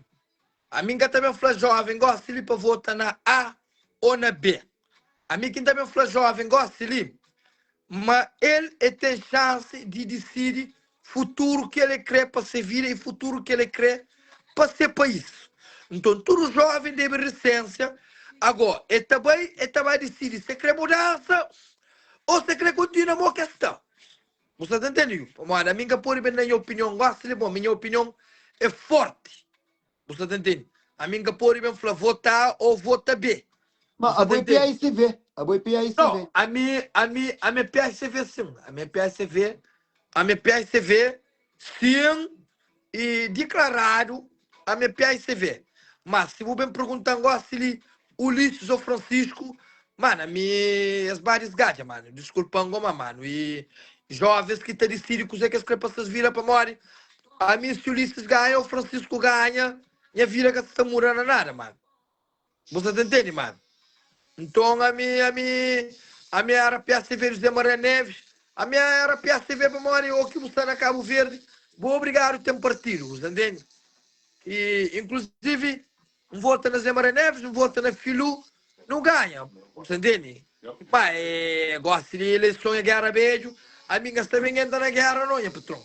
Ami N ka ta ben fla joven gosi li pa vota na A o na B. Ami ki N ta ben fla joven gosi li ma el e ten xansi di disidi futuru ki el e kre pa se vida i futuru ki el e kre pa se pais. Nton tudu joven debe risensia. Ago e ta bai e ta bai disidi se kre mudansa o se kre kontinua mo ke sta. Bu sta ta ntende? Pamodi ami N ka pode ben da nha opinion gosi li. Bon, mi nha opinion é forti. Bu sta ta ntende? Ami N ka pode ben fla vota A ou vota B. Ma Bu sta abo ta é ntende? PAICV, abo é PAICV. Não, ami, ami, ami é PAICV sim. Ami é PAICV, ami é PAICV sim e diklaradu ami é PAICV. Mas si bu ben perguntan gosi li Ulisses ou Francisco, mano, ami es ba disgadja, mano. Diskulpan go, ma mano, e jovens ki ta disidi kuzê ki es kre pa ses vida pamodi ami si Ulisses ganha ou Francisco ganha, nha vida ka sa ta muda na nada, mano. Bu sa ta ntende, mano? Nton, ami, ami, ami era PSV José Maria Neves, ami era PSV pamodi o ki bu sta na Cabo Verde, bu obrigadu ten partidu, bu sa ntende? E, inclusive, N vota na Zé Maria Neves, N vota na Filu, nu ganha, bu sa ntende? Ma, e, gosi di eleison é gera bedju, ami N ka sta ben entra na gera no, nha patron.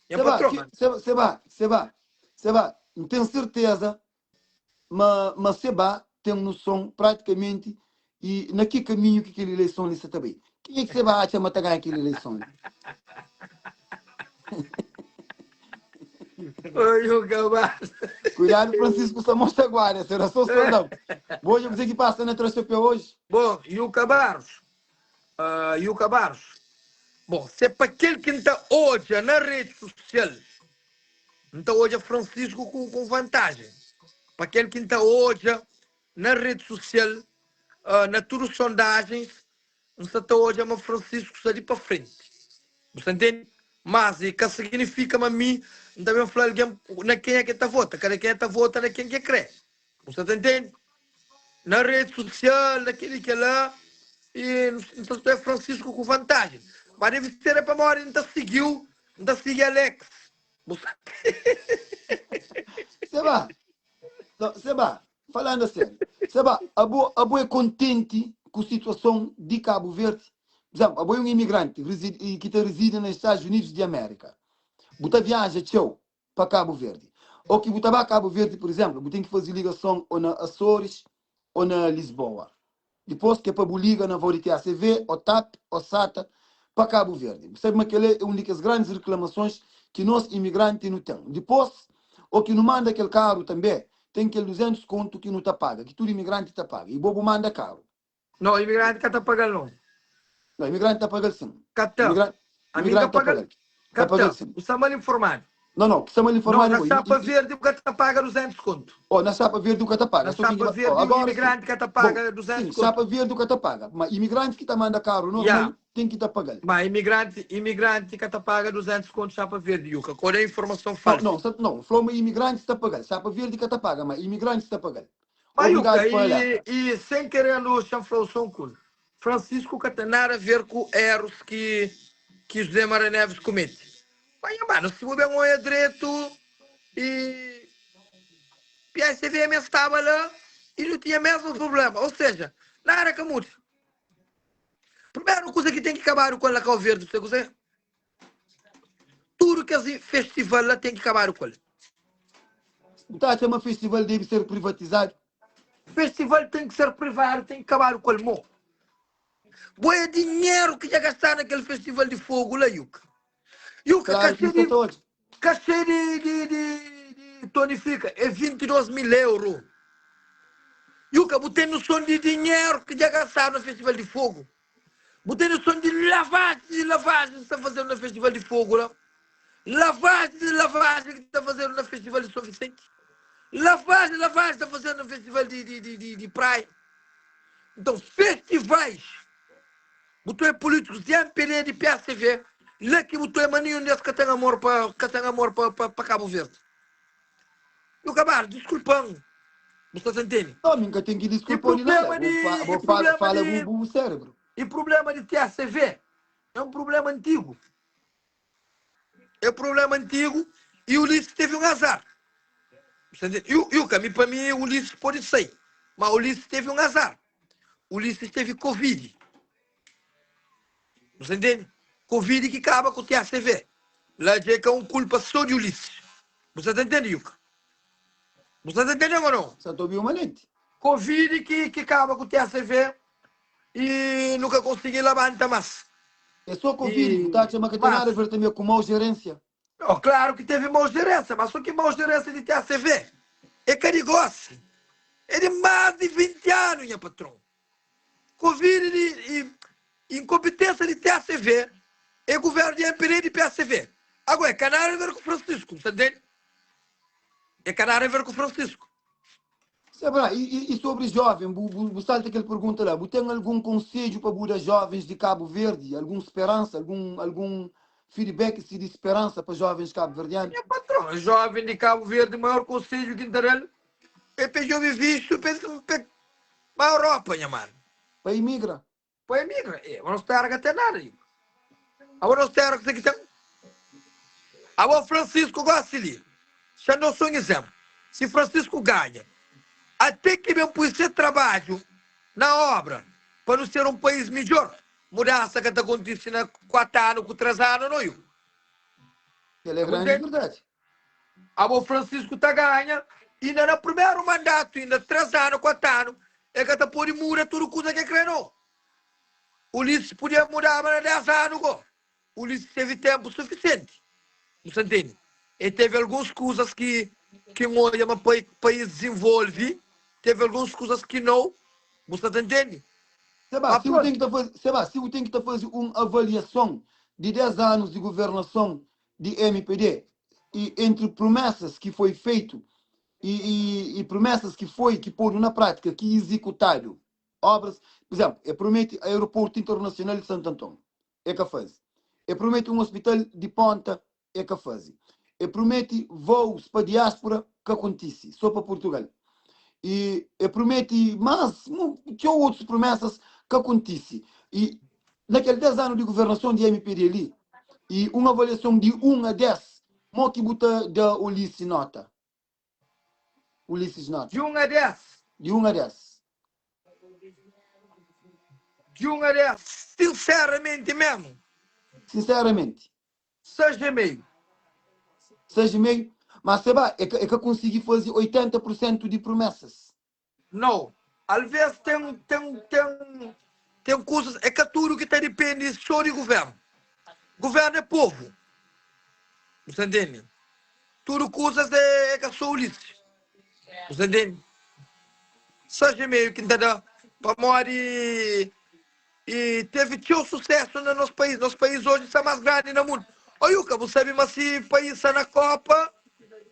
Nha Seba, patron, ki, man. seba, seba, seba, seba, N ten serteza Ma ma Seba ten noson pratikamenti i na ki kaminhu ki kel ileison li sa ta bai. Kenha ki Seba atxa ma ta ganha kel ileison li? Oi, o Gabas. Kuidadu Francisco sta mostra guarda, será so soldau. Bu odja kuzê ki pasa na Trachapéu oji? Bon, Yuka Barros, ah, Yuka Barros. Bon, se pa kel ki N ta odja na redi sosial, N ta odja Francisco ku ku vantajen. Pa kel ki N ta odja na redi sosial, ah, na tudu sondajens, N sta ta odja ma Francisco sta di pa frenti. Bu sta ntende? Mas i ka signifika ma mi N ta ben fla algen na kenha ke ta vota. Kada kenha ta vota na ken ke kre. Bu sta ta ntende? Na redi sosial, na kel-li, kel-la, i N sta ta odja Francisco ku vantajen. Ma debe ser é pamodi N ta sigi-u, N ta sigi Alex. Bu sta. Seba, no, Seba, falando a sério, Seba, abo, abo é kontenti ku situason di Cabo Verde? Por exemplo, abo é un imigranti residi, ki ta reside na Estados Unidos di América. Bu ta viaja txeu pa Cabo Verde. Ou ki bu ta ba Cabo Verde, por exemplo, bu ten ki faze ligason ou na Açores ou na Lisboa. Dipôs ki é pa bu liga na vau di TACV, ô tap, ô sata, pa Kabu Verdi. Bu sabe ma kel-la é un di kes grandis riklamasons ki nos imigranti nu ten. Dipôs, ô ki nu manda kel karu tanbê, ten kel 200 kontu ki nu ta paga, ki tudu imigranti ta paga. I bo bu manda karu. No, imigranti ka ta paga-l no. No, imigranti ta paga-l sin. Ka ta. Imigranti, Ami N ka imigranti ta paga-l. paga-l. Ka Ta paga-l ta. sin. Bu sta mal informadu. No, no, ki sta mal No, informadu é na bo. Chapa Verde bu ka ta paga 200 kontu. Oh, na Chapa Verde bu ka ta paga. Na So ki Chapa oh, Verde agora sim. imigrante ka ta Bom, paga 200 sim, kontu. Chapa Verde ka ta paga. Ma imigrantes ki ta manda carro normal Ya. ten ki ta paga-l. Ma imigrante, imigrante ka ta paga 200 kontu Chapa Verde, Yuka. Kal é informason Não, falsu? não, sa, não, flou ma imigrantes ta paga-l. Chapa Verde ka ta paga, ma imigrantes ta paga-l. Ma Yuka, Obrigado pa e, alerta. e sem querendo chanflar o som cool. Francisco ka ten nada a ver ku erros ki ki José Maria Neves comete. Ma nha mano, si bu ben oia dretu e PSVM estaba la e nu tinha mesmo problema, ou seja, nada ka muda. Primeiro kuza ki ten ki kabadu ku el na Cabo Verde, sabe kuzê? Tudu kes festival la ten ki kabadu ku el. Bu ta atxa ma festival debe ser privatizadu? Festival ten ki ser privadu, ten ki kabadu ku el mo. Bo é dinheru ki dja gastadu na kel festival di fogu la, Yuka. Yuka, Klaru ki kaxê N sta di ta odja. kaxê di di di di Tony Fika é 22 mil euro. Yuka, bu ten noson di dinheru ki dja gastadu na festival di fogu? Bu ten noson di lavagens e lavagens ki sta fazedu na festival di fogu la? Lavagens e lavagens ki ta fazedu na festival di São Vicente? Lavagens e lavagens ki ta fazedu na festival di di di di di praia? Então, festivais, bu ta oia políticos di MPD, di PSV, la ki bu ta oia ma nenhum des ka ten amor pa ka ten amor pa pa pa Cabo Verde. Yo Cabarro, disculpa-m, bu sta ta ntende? Não, mi nka ten ki E disculpa-u di nada. problema Bu fa di e bu fala problema fala bu di bu cérebro. e problema di TACV é um problema antigo. É problema antigo e Ulisses teve um azar. E o caminho para mim, Ulisses pode sair. Mas Ulisses teve um azar. Ulisses teve Covid. Você entende? Covid que acaba com o TACV. Lá já é um culpa só de Ulisses. Você tá entendendo, Yuka? Você tá entendendo ou não? Só tô ouvindo uma lente. Covid que, que acaba com o TACV e nunca consegui levantar mais. É só Covid, bu ta E, atxa ma ka ten nada a mas, ver tanbê ku mau jerénsia? ó, klaru ki tevi mau jerénsia, mas só ki mau jerénsia di TACV é ka di gósi, é di más di 20 anu, nha patron. Covid di, i inkonpiténsia di TACV é guvernu di mpd i di PACV. Agó, é ka nada a ver ku Francisco, bu sta ntende? É ka nada a ver ku Francisco. Sebra, i, i sobri joven, bu, bu, bu salta kel pergunta la, bu ten algun konsedju pa bu da jovens di Kabu Verdi? Algun speransa, algun, algun feedback si di speransa pa jovens kabuverdianu? Nha patron, joven di Kabu Verdi, maior konsedju ki N ta da-l é pa e djobe vistu pa e pa e ba Europa, nha manu. Pa imigra? Pa emigra? E, ma nos tera ka ten nada li. Abo nos tera kuse ki ten? Abo Francisco gosi li, xa no so un izemplu, si Francisco ganha, ate ki ben pui se trabadju na obra pa nu ser un pais midjor, mudansa ka ta kontisi na 4 anu ku 3 anu no yu. Kel é Bu grandi ntende? verdadi. Abo Francisco ta ganha inda na primeru mandatu, inda 3 anu, 4 anu, e ka ta podi muda tudu kuza ke kre no. Ulisses podia mudaba na 10 anu go. Ulisses tevi tempu sufisienti. Bu sta ntende? E tevi alguns kuzas ki ki N odja ma pai pais dizenvolvi, tevi alguns kuzas ki no. Bu sta ta ntende? Seba, Ma si bu ten prontu. ki ta faze, seba, si bu ten ki ta faze un avaliason di 10 anus di guvernason di mpd i entri prumesas ki foi feitu i i i prumesas ki foi ki podu na pratika, ki izikutadu. Obras, pur izemplu, e prumeti aeroportu internasional di Santu Anton, e ka faze. E prumeti un ospital di ponta, e ka faze. E prumeti vous pa diaspora, ka kontisi, so pa Purtugal. I e prumeti mas txeu otus prumesas, ka kontisi. I na kel 10 anu di guvernason di mpd li, i un avaliason di 1 a 10, mo ki bu ta da Ulisses nota? Ulisses Di nota? 1 a 10. Di 1 a 10. Di 1 a 10. Sinseramenti mesmu. Sinseramenti. 6 e meiu. 6 e meiu? Ma seba, e ka, e ka konsigi faze 80 pur sentu di prumesas. Nau. Alvês ten, ten, ten, ten kuzas, é ka tudu ki ta dipende sô di govérnu. Govérnu é povu. Bu sta ntende? Tudu kuzas é, é ka sô Ulisses. Bu sta ntende? 6 e meiu ki N ta da pamodi E tevi txeu susesu na nos país. Nos país oji sta más grandi na mundu. Ô Yuka, bu sabe ma si país sta na Kopa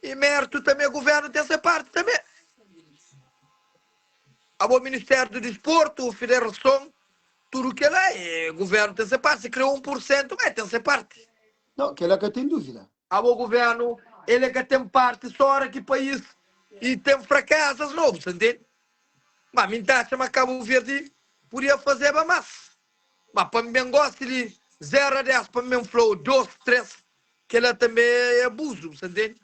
e mértu tanbê guvérnu ten se parti tanbê. Abo Ministériu di Disportu, Federason, tudu kel-la e guvérnu ten se parti. Si kre 1 pur sentu, ma e ten se parti. Nau, kel-la ka ten dúvida. Abo guvérnu, el e ka ten parti só ora ki país e ten frakezas, no, bu sta ntende? Ma mi N ta atxa ma Kabu Verdi pudia fazeba más. Ma pa N ben gosi di 0 a 10 pa N ben fla-u 2, 3, kel-la tanbe é abuzu, bu sa ntende?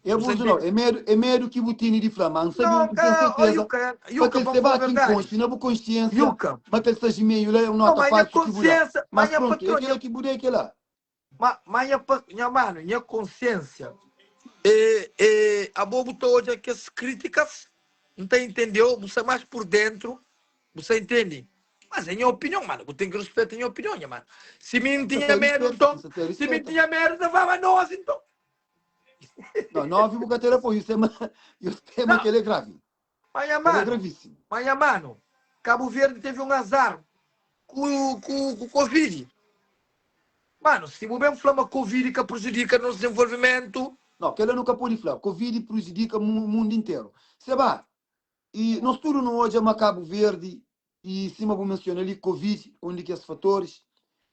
É Bu sa abuzu nau, ntende? é medu, é medu ki bu tene di fla, ma N sabe, Nau, N ten ka, ó serteza Yuka, ma Yuka, kel pa N seba fla-u ki N verdadi, konxe na bu konsiensia Yuka. ma kel 6 i meiu la é un Nau, nota ma nha falsu ki bu da. konsiensia, ma Mas nha prontu, é patron, kel-la nha ki bu da é kel-la. Ma, ma nha pa, nha manu, nha konsiensia e, e abo bu ta odja kes kritikas, N ta intendeu, bu sta mas pur dentru, bu sta intendi. Mas é nha opinion, manu, bu ten ki ruspeta nha opinion, nha manu. Si mi N N sa tinha ta medu, rispeta, N nton, sa ta si mi N rispeta. tinha medu, N ta flaba 9, nton. Nau, 9 bu ka ta da poi, i sema, i sema Nau, kel é gravi. ma nha Kel é manu, gravíssimu. ma nha manu, Kabu Verdi tevi un azar ku, ku, ku Covid. Manu, si bu ben fla ma Covid ka prujudika nos dizenvolvimentu. Nau, kel-la nu ka pode fla. Covid prujudika mundu interu. Seba, i nos tudu nu odja ma Kabu Verdi, i sima bu mensiona li, Covid, un di kes fatoris.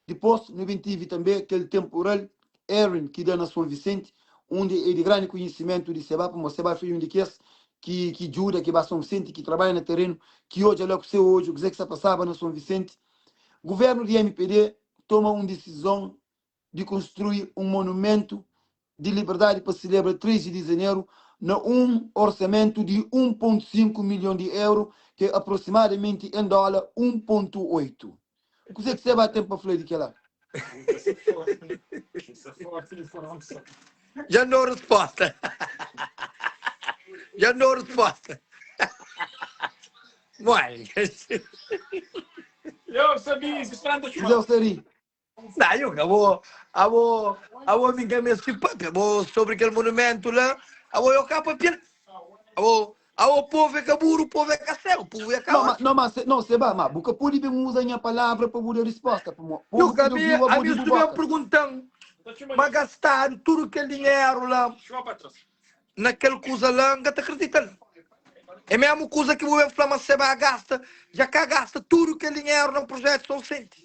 Dipos, nu ben tivi tanbe kel temporal Erin ki da na Son Visenti, undi e di grandi kunhisimentu di Seba, pamodi Seba foi un di kes ki ki djuda, ki ba Son Visenti, ki trabadja na terenu, ki odja la ku se odju kuzê ki sa pasaba na Son Visenti. Guvernu di mpd toma un disizon di konstrui un monumentu di liberdadi pa selebra 13 di janeru na un orsamentu di 1.5 milhon di euru, ki é aproximadamenti en dóla 1.8. Kuzê ki Seba ten pa fla di kel-la? Dja N dau resposta. Dja N dau resposta. Bom. José Sari. Nah, yo ka bo, abo, abo mi ka meste papia, bo sobre kel monumento la, abo yo ka papia. Abo, abo povo é ka buru, povo é ka cego, povo é ka Não, ma, odja. não, ma, se, não, Seba, ma, bu ka pode ben uza nha palavra pa bu da risposta, pamo Yo povo ka pode mi, obiu a abo mi di bu su ben boka. perguntan, ma gastadu tudu kel dinheru la na kel kuza la, N ka ta akredita-l. É mesmu kuza ki bu ben fla ma Seba gasta, dja ka gasta tudu kel dinheru na projetu São Vicente.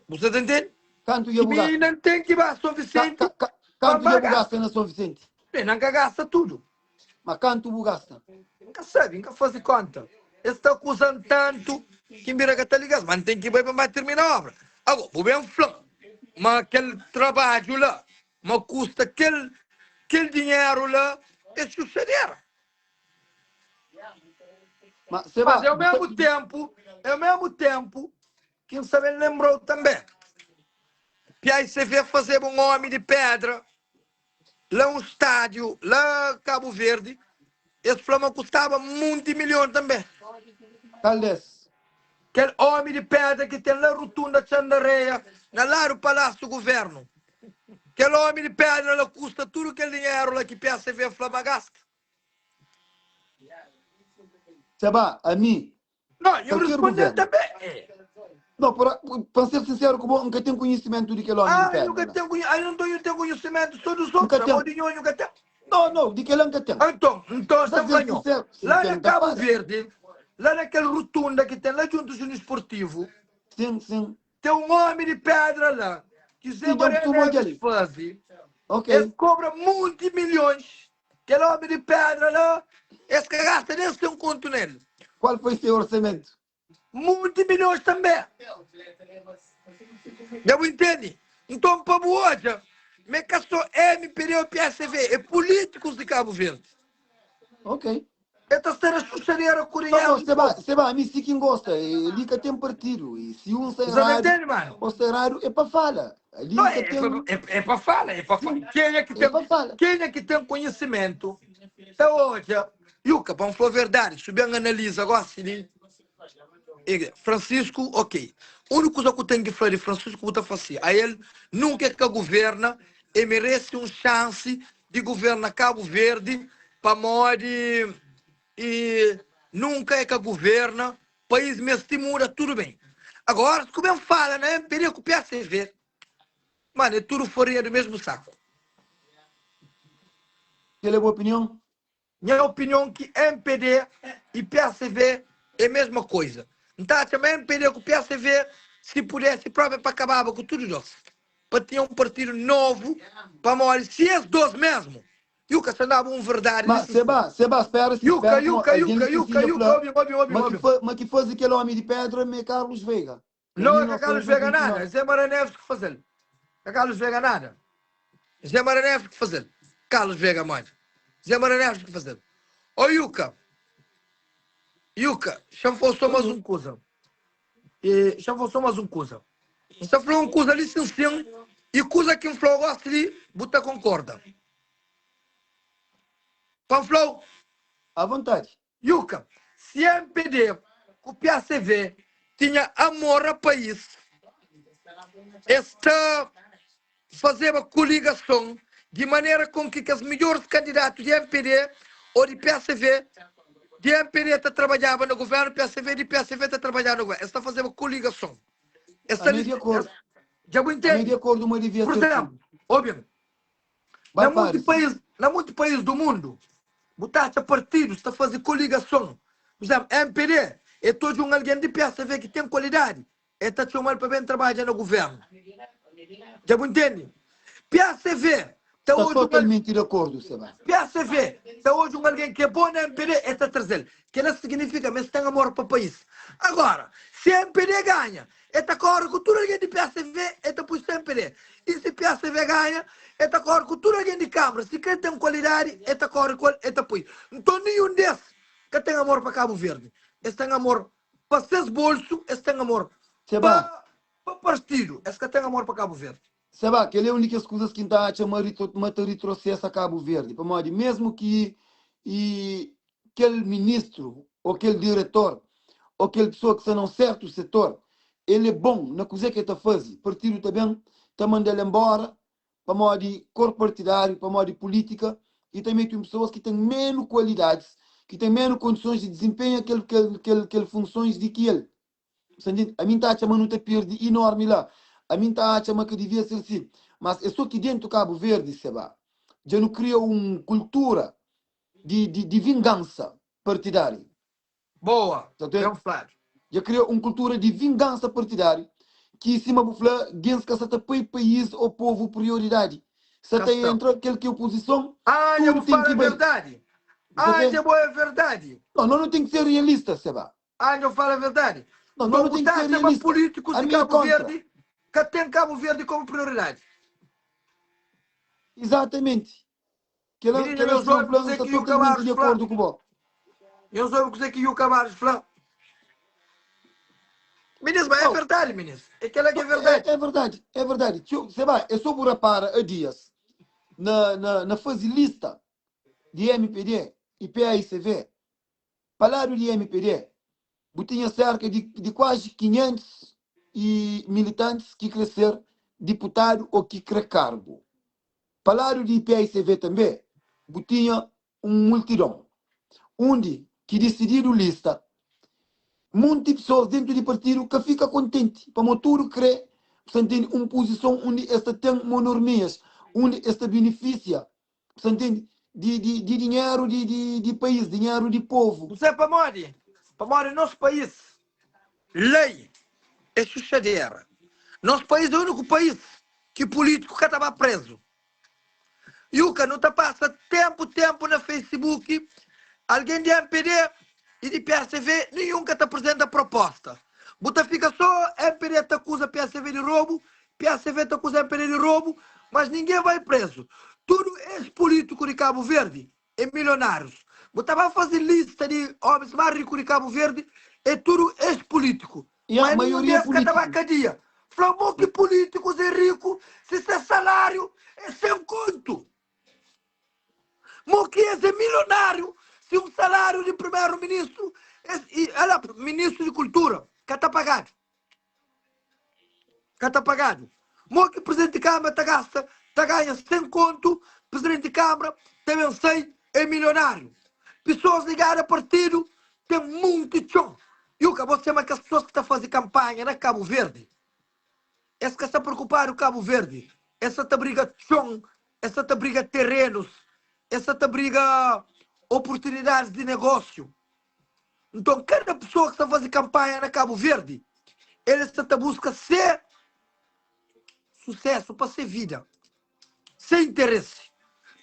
Bu sta ta ntende? Kantu dja Ki bu mi gasta? nan ten ki ba São Ka, Vicente ka, ka, pa kantu ba dja bu gasta. gasta na São Vicente? Bem, nan ka gasta tudu. Ma kantu bu gasta? N ka sabe, N ka faze konta. Es ta akuza-m tantu ki N bira ka ta liga-s, ma N ten ki bai pa N ba tirmina obra. Ago, bu ben fla-m ma kel trabadju la ma kusta kel kel dinheru la, é xuxadera. Ma, Mas Seba, é o bu ta. mesmu ténpu, é o mesmu ténpu ki N sta ben lenbra-u tanbê. PICV fazeba un ómi di pédra la un stádiu la Kabu Verdi, es fla ma kustaba munti milhon tanbê. Kal des? Kel ómi di pédra ki ten la rutunda Txandareia, na ladu Palásiu Guvérnu. Kel ómi di pédra la kusta tudu kel dinheru la ki PSV fla ma gasta. Seba, ami, Não, eu kalker respondi guvernu. também. É. Não, para, pa ser sinseru ku bo, N ka ten konhisimentu di kel ómi di Ah, eu pédra nunca la. tenho, ah, eu não tenho, tenho conhecimento só dos N ka outros, ten. agora de nho, eu nunca tenho. Não, não, di kel-la N ka ten. Então, então, Pa está ser falando, sinseru, si N lá ten, na N ta Cabo fala. Verde, lá naquele rotunda que tem lá junto ao Esportivo, Sim, sim. tem um homem de pedra lá, que Zé Sim, dja N Maria kustuma Neves odja-l. faz, ele Ok. cobra muitos milhões, aquele homem de pedra lá, esse que gasta nem tem um conto nele. Qual foi seu orçamento? Monti milhões tanbê. Dja bu intende? Nton, pa bu odja ma é ka sô MPD ô psv, é pulítikus di Kabu Verdi. Ok. É ta sta na xuxadera ku Não, dinheru não, di Seba, povu. Seba, ami si ki N gosta. E, li ka ten partidu. E si un sta Bu sta ta eradu intende, manu? ô sta eradu, é pa fala. Ali Não, ka é, ten. é, é pa fala, é pa fala. Sim, Kenha ki é ten, pa fala. kenha ki ten konhisimentu ta odja. Yuka, pa N fla verdadi, si bu ben analiza gosi li, E Francisco, ok. Úniku kuza ku ten ki fla di Francisco bu ta fla si, ael nunka e ka governa, e merese un xansi di governa Kabu Verdi pamodi e nunka e ka governa, país mesti muda, tudu ben. Agora si ku ben fala na MPD ku PSV, mano, é tudu farinha do mesmu saku. Kel é bu opinion? Nha opinion ki mpd e psv é mesma coisa. Nta atxa ma mpd ku psv si pudesse propi pa kababa ku tudu dos. Pa tinha um partido novo pamodi si es dos mesmo Yuka sa daba um verdade Ma li sim Seba, Seba, spera si, Yuka spera pamo Yuka algen Yuka li Yuka si dja Yuka fla obi obi obi ma ki obi. fa, ma ki faze kel omi di pedra ma é Carlos Veiga na Não é ka Carlos Veiga nada, 1999. é Zé Maria Neves ki fazel. Ka Carlos Veiga nada. Zé Maria Neves ki fazel. Carlos Veiga modi. Zé Maria Neves ki fazel. Ô Yuka, Yuka, xa-m fla-u só más un kuza. E, xa-m fla-u só más un kuza. N sta fla-u un kuza li sin sin, i kuza ki N fla-u gosi li, bu ta konkorda. Pa N fla-u? À vontadi. Yuka, si mpd ku psv tinha amor a país, es ta fazeba koligason di manera kon ki kes midjoris kandidatu di mpd o di psv, di mpd ta trabadjaba na guvernu, psv di psv ta trabadjaba na guvernu. Es ta fazeba koligason. Es ta Ami é di akordu. Dja bu Ami é intende? di akordu ma devia Pur ser si. izénplu, obi-m, Bai Na pari munti si. país, na munti país do mundu, bu ta atxa partidus ta faze koligason. Pur izénplu, mpd e ta odja un algen di psv ki ten kualidadi, e ta txoma-l pa ben trabadja na guvérnu. Dja bu ntende? Psv ta Sta odja un al. totalmenti di akordu, Seba. Psv ta odja un algen ki é bon na mpd, e ta traze-l. Kel-la siginifika ma es ten amor pa país. Agora, si mpd ganha, E ta kore ku tudu algen di psv, e ta pui so mpd. I si psv ganha, e ta kore ku tudu algen di Kamara. Si kre ten kualidadi, e ta kore ku el, e ta pui. Nton ninhun des ka ten amor pa Kabu Verdi. Es ten amor pa ses bolsu, es ten amor Seba. pa partidu, es ka ten amor pa Kabu Verdi. Seba, kel é un di kes kuzas ki N ta atxa ma ma ta ritrosesa Kabu Verdi, pamodi mesmu ki i kel ministru o kel diretor o kel pesoa ki sta na un sertu setor. el é bon na kuzê ki el ta faze, partidu ta ben ta manda-l enbóra pamodi kor partidáriu, pamodi pulítika i ta mete un pesoas ki ten menu kualidadis, ki ten menu kondisons di dizinpenha kel kel kel kel funsons di ki el. Sa ntende? Ami N ta atxa ma nu ta perde inormi la. Ami N ta atxa ma ka divia ser si. Mas é so ki dentu Kabu Verdi, seba, dja nu kria un kultura di di di vingansa partidáriu. Boa, Sa ta ben fladu. Dja kria un kultura di vingansa partidáriu ki, sima bu fla, gens ka sa ta poi país ô povu prioridadi. Sa Ka ta sta. entra kel ki é opozison, Anja tudu bu ten fala ki bai. verdadi. Bu sa ta Anja bo é verdadi. No, no nu ten ki ser realista, seba. Anja bu fala verdadi. No, no Nton nu bu ten ta ki ser atxa ma realista. pulítikus di Ami é Kabu kontra. Verdi ka ten Kabu Verdi komu prioridadi. Izatamenti. Kela, Minina, kela nhos sima obi fla, N kuzê sta ki Yuka totalmenti Barros di fla? akordu ku bo. Nhos obi kuzê ki Yuka Barros fla? Minis, ma é Nau, verdadi, minis. É kela ki é no, é, verdadi. é verdadi, é verdadi. Txeu, seba, é so bu rapara a dias na, na, na faze lista di MPD e PAICV, pa ladu di MPD, bu tinha serka di, di kuazi 500 e militantis ki kre ser diputadu o ki kre kargu. Pa ladu di paicv tanbe bu tinha un multidon, undi ki disididu lista, munti pesoas dentu di partidu ka fika kontenti pamo tudu kre bu sa ntende un puzison undi es ta ten monormias, undi es ta binifisia bu sa ntende di di di dinheru di di di país, dinheru di povu. Bu sabe pamodi? Pamodi nos país lei é xuxadera. Nos país é úniku país ki pulítiku ka ta ba prezu. Yuka, nu ta pasa ténpu ténpu na Facebook, algen di mpd i di psv ninhun ka ta aprizenta proposta. Bu ta fika so mpd ta akuza psv di robu, psv ta akuza mpd di robu, mas ningen bai prezu. Tudu es pulítiku di Kabu Verdi é milionárius. Bu ta ba faze lista di ómis más riku di Kabu Verdi, é tudu ex-pulítiku. Ya, Mas ninhun maioria é des ka ta ba pulítiku. kadia. Fla mo ki pulítikus é riku si ses saláriu é sen kontu. Mo ki es é milionáriu si un saláriu di primeru-ministru, es, i, ala, ministru di kultura, ka ta pagadu. Ka ta pagadu. Mo ki presidenti di Câmara ta gasta, ta ganha 100 kontu, presidenti di Câmara ta ben sai é milionáriu. Pessoas ligadu a partidu ten munti txon. Yuka, bo sema kes pessoas ki ta faze kampanha na Kabu Verdi, es ka sta preokupadu ku Kabu Verdi, es sa ta briga txon, es sa ta briga terenus, es sa ta briga oportunidadis di negósiu. Nton, kada pesoa ki sta faze kanpanha na Kabu Verdi, el sta ta buska se susésu pa se vida, se interesi.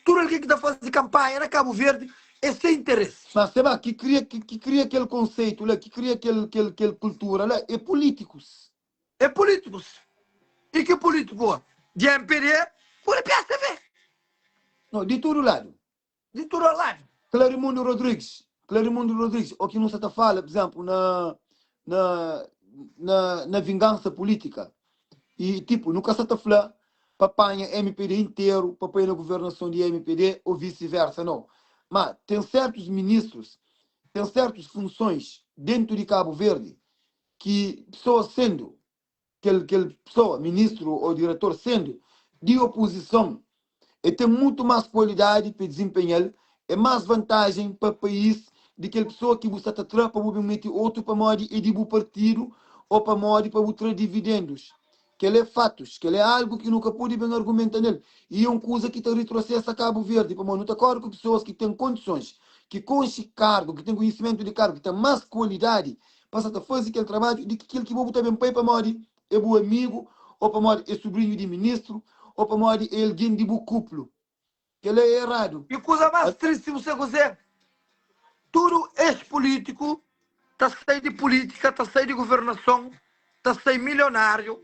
Tudu algen ki ta faze kanpanha na Kabu Verdi é se interesi. Mas seba, ki kria, ki kria kel konseitu la, ki kria kel, kel, kel kultura la, é pulítikus. É pulítikus. I ki pulítiku? Di mpd ku di psdb. No, di tudu ladu. Di tudu ladu. Clarimundo Rodrigues, Clarimundo Rodrigues, o ki nu sa ta fala, por exemplo, na na na na vingança política. E tipo, nu ka sa ta fla pa panha MPD interu pa pai na governason di MPD ou vice-versa, não. Ma ten certos ministros, ten certos funções dentro di Cabo Verde ki pessoas sendo kel kel pessoa, ministro ou diretor sendo di oposison, e ten mutu mas kualidadi pa desempenhal, é mas vantajen pa país di kel pessoa ki bu sa ta tra pa bu ben meti otu pamodi é di bu partidu ou pamodi pa bu tra dividendos. Kel é fatos, kel é algu ki nu ka podi ben argumenta nel e é un kuza ki ta retrocessa Kabu Verdi pamodi nu ta kori ku pessoas ki ten kondisons, ki konxi kargu, ki ten konhisimentu di kargu, ki ten mas kualidadi pa sa ta faze kel trabadju di ki kel ki bo bu ta ben pai pamodi é bu amigu ô pamodi é subrinhu di ministru ô pamodi é algen di bu kuplu. Kel-la é eradu. I kuza más tristi bu sabe kuzê? Tudu es pulítiku ta sai di pulítika, ta sai di guvernason, ta sai milionáriu,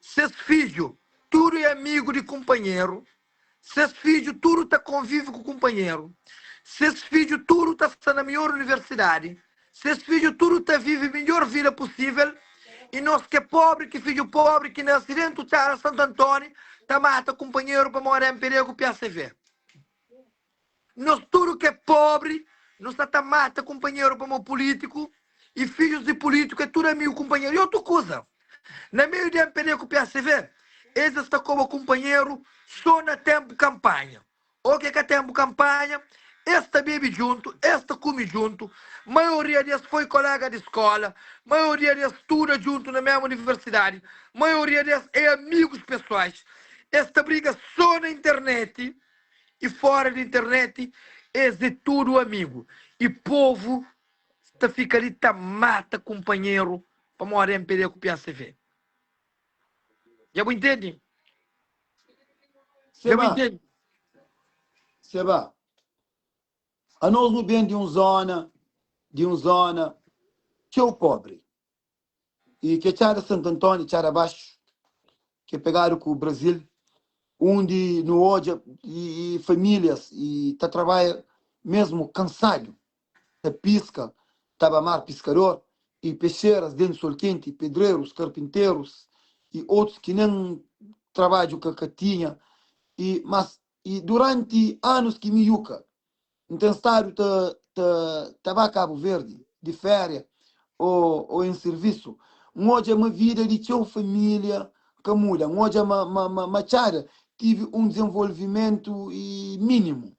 ses fidju tudu é amigu di kunpanheru, Ses fidju tudu ta konvive ku kunpanheru. Ses fidju tudu ta sta na midjór universidadi. Ses fidju tudu ta vive midjór vida pusível. I nos ki é póbri, ki fidju póbri, ki nase déntu txada Santu Antóni, ta mata kunpanheru pamodi mpd ku psv. Nos tudu ki é póbri, nu sta ta mata kunpanheru pamodi pulítiku. I fidjus di pulítiku é tudu amigu kunpanheru. I otu kuza. Na meiu di mpd ku psv, es es ta koba kunpanheru so na tenpu kanpanha. O ke ka tenpu kanpanha, es ta bebe djuntu, es ta kume djuntu. Maioria di es foi kolega di skola, maioria di es studa djuntu na mesmu universidadi, maioria di es é amigus pesoais. Es ta briga so na internet i fora di internet es é tudu amigu. I povu ta fika li ta mata kunpanheru pamodi mpd ku psv. Dja bu intende? Dja bu Seba, intende? Seba, anos nu ben di un zona, di un zona txeu pobri. I ke Txada Santu Antóniu, Txada Baxu, ke pegadu ku Brazil, undi nu odja i famílias i ta trabalha mesmu kansadu, ta piska, ta ba mar piskador i pexeras dentu sol kenti, pedrerus, karpinterus i otus ki nen trabadju ka ka tinha i mas i duranti anus ki mi yuka N ten stadu ta ta ta ba Kabu Verdi di féria ô ô en sirvisu, N odja ma vida di txeu família ka muda. N odja ma ma ma ma Txada tivi un dizenvolvimentu i mínimu,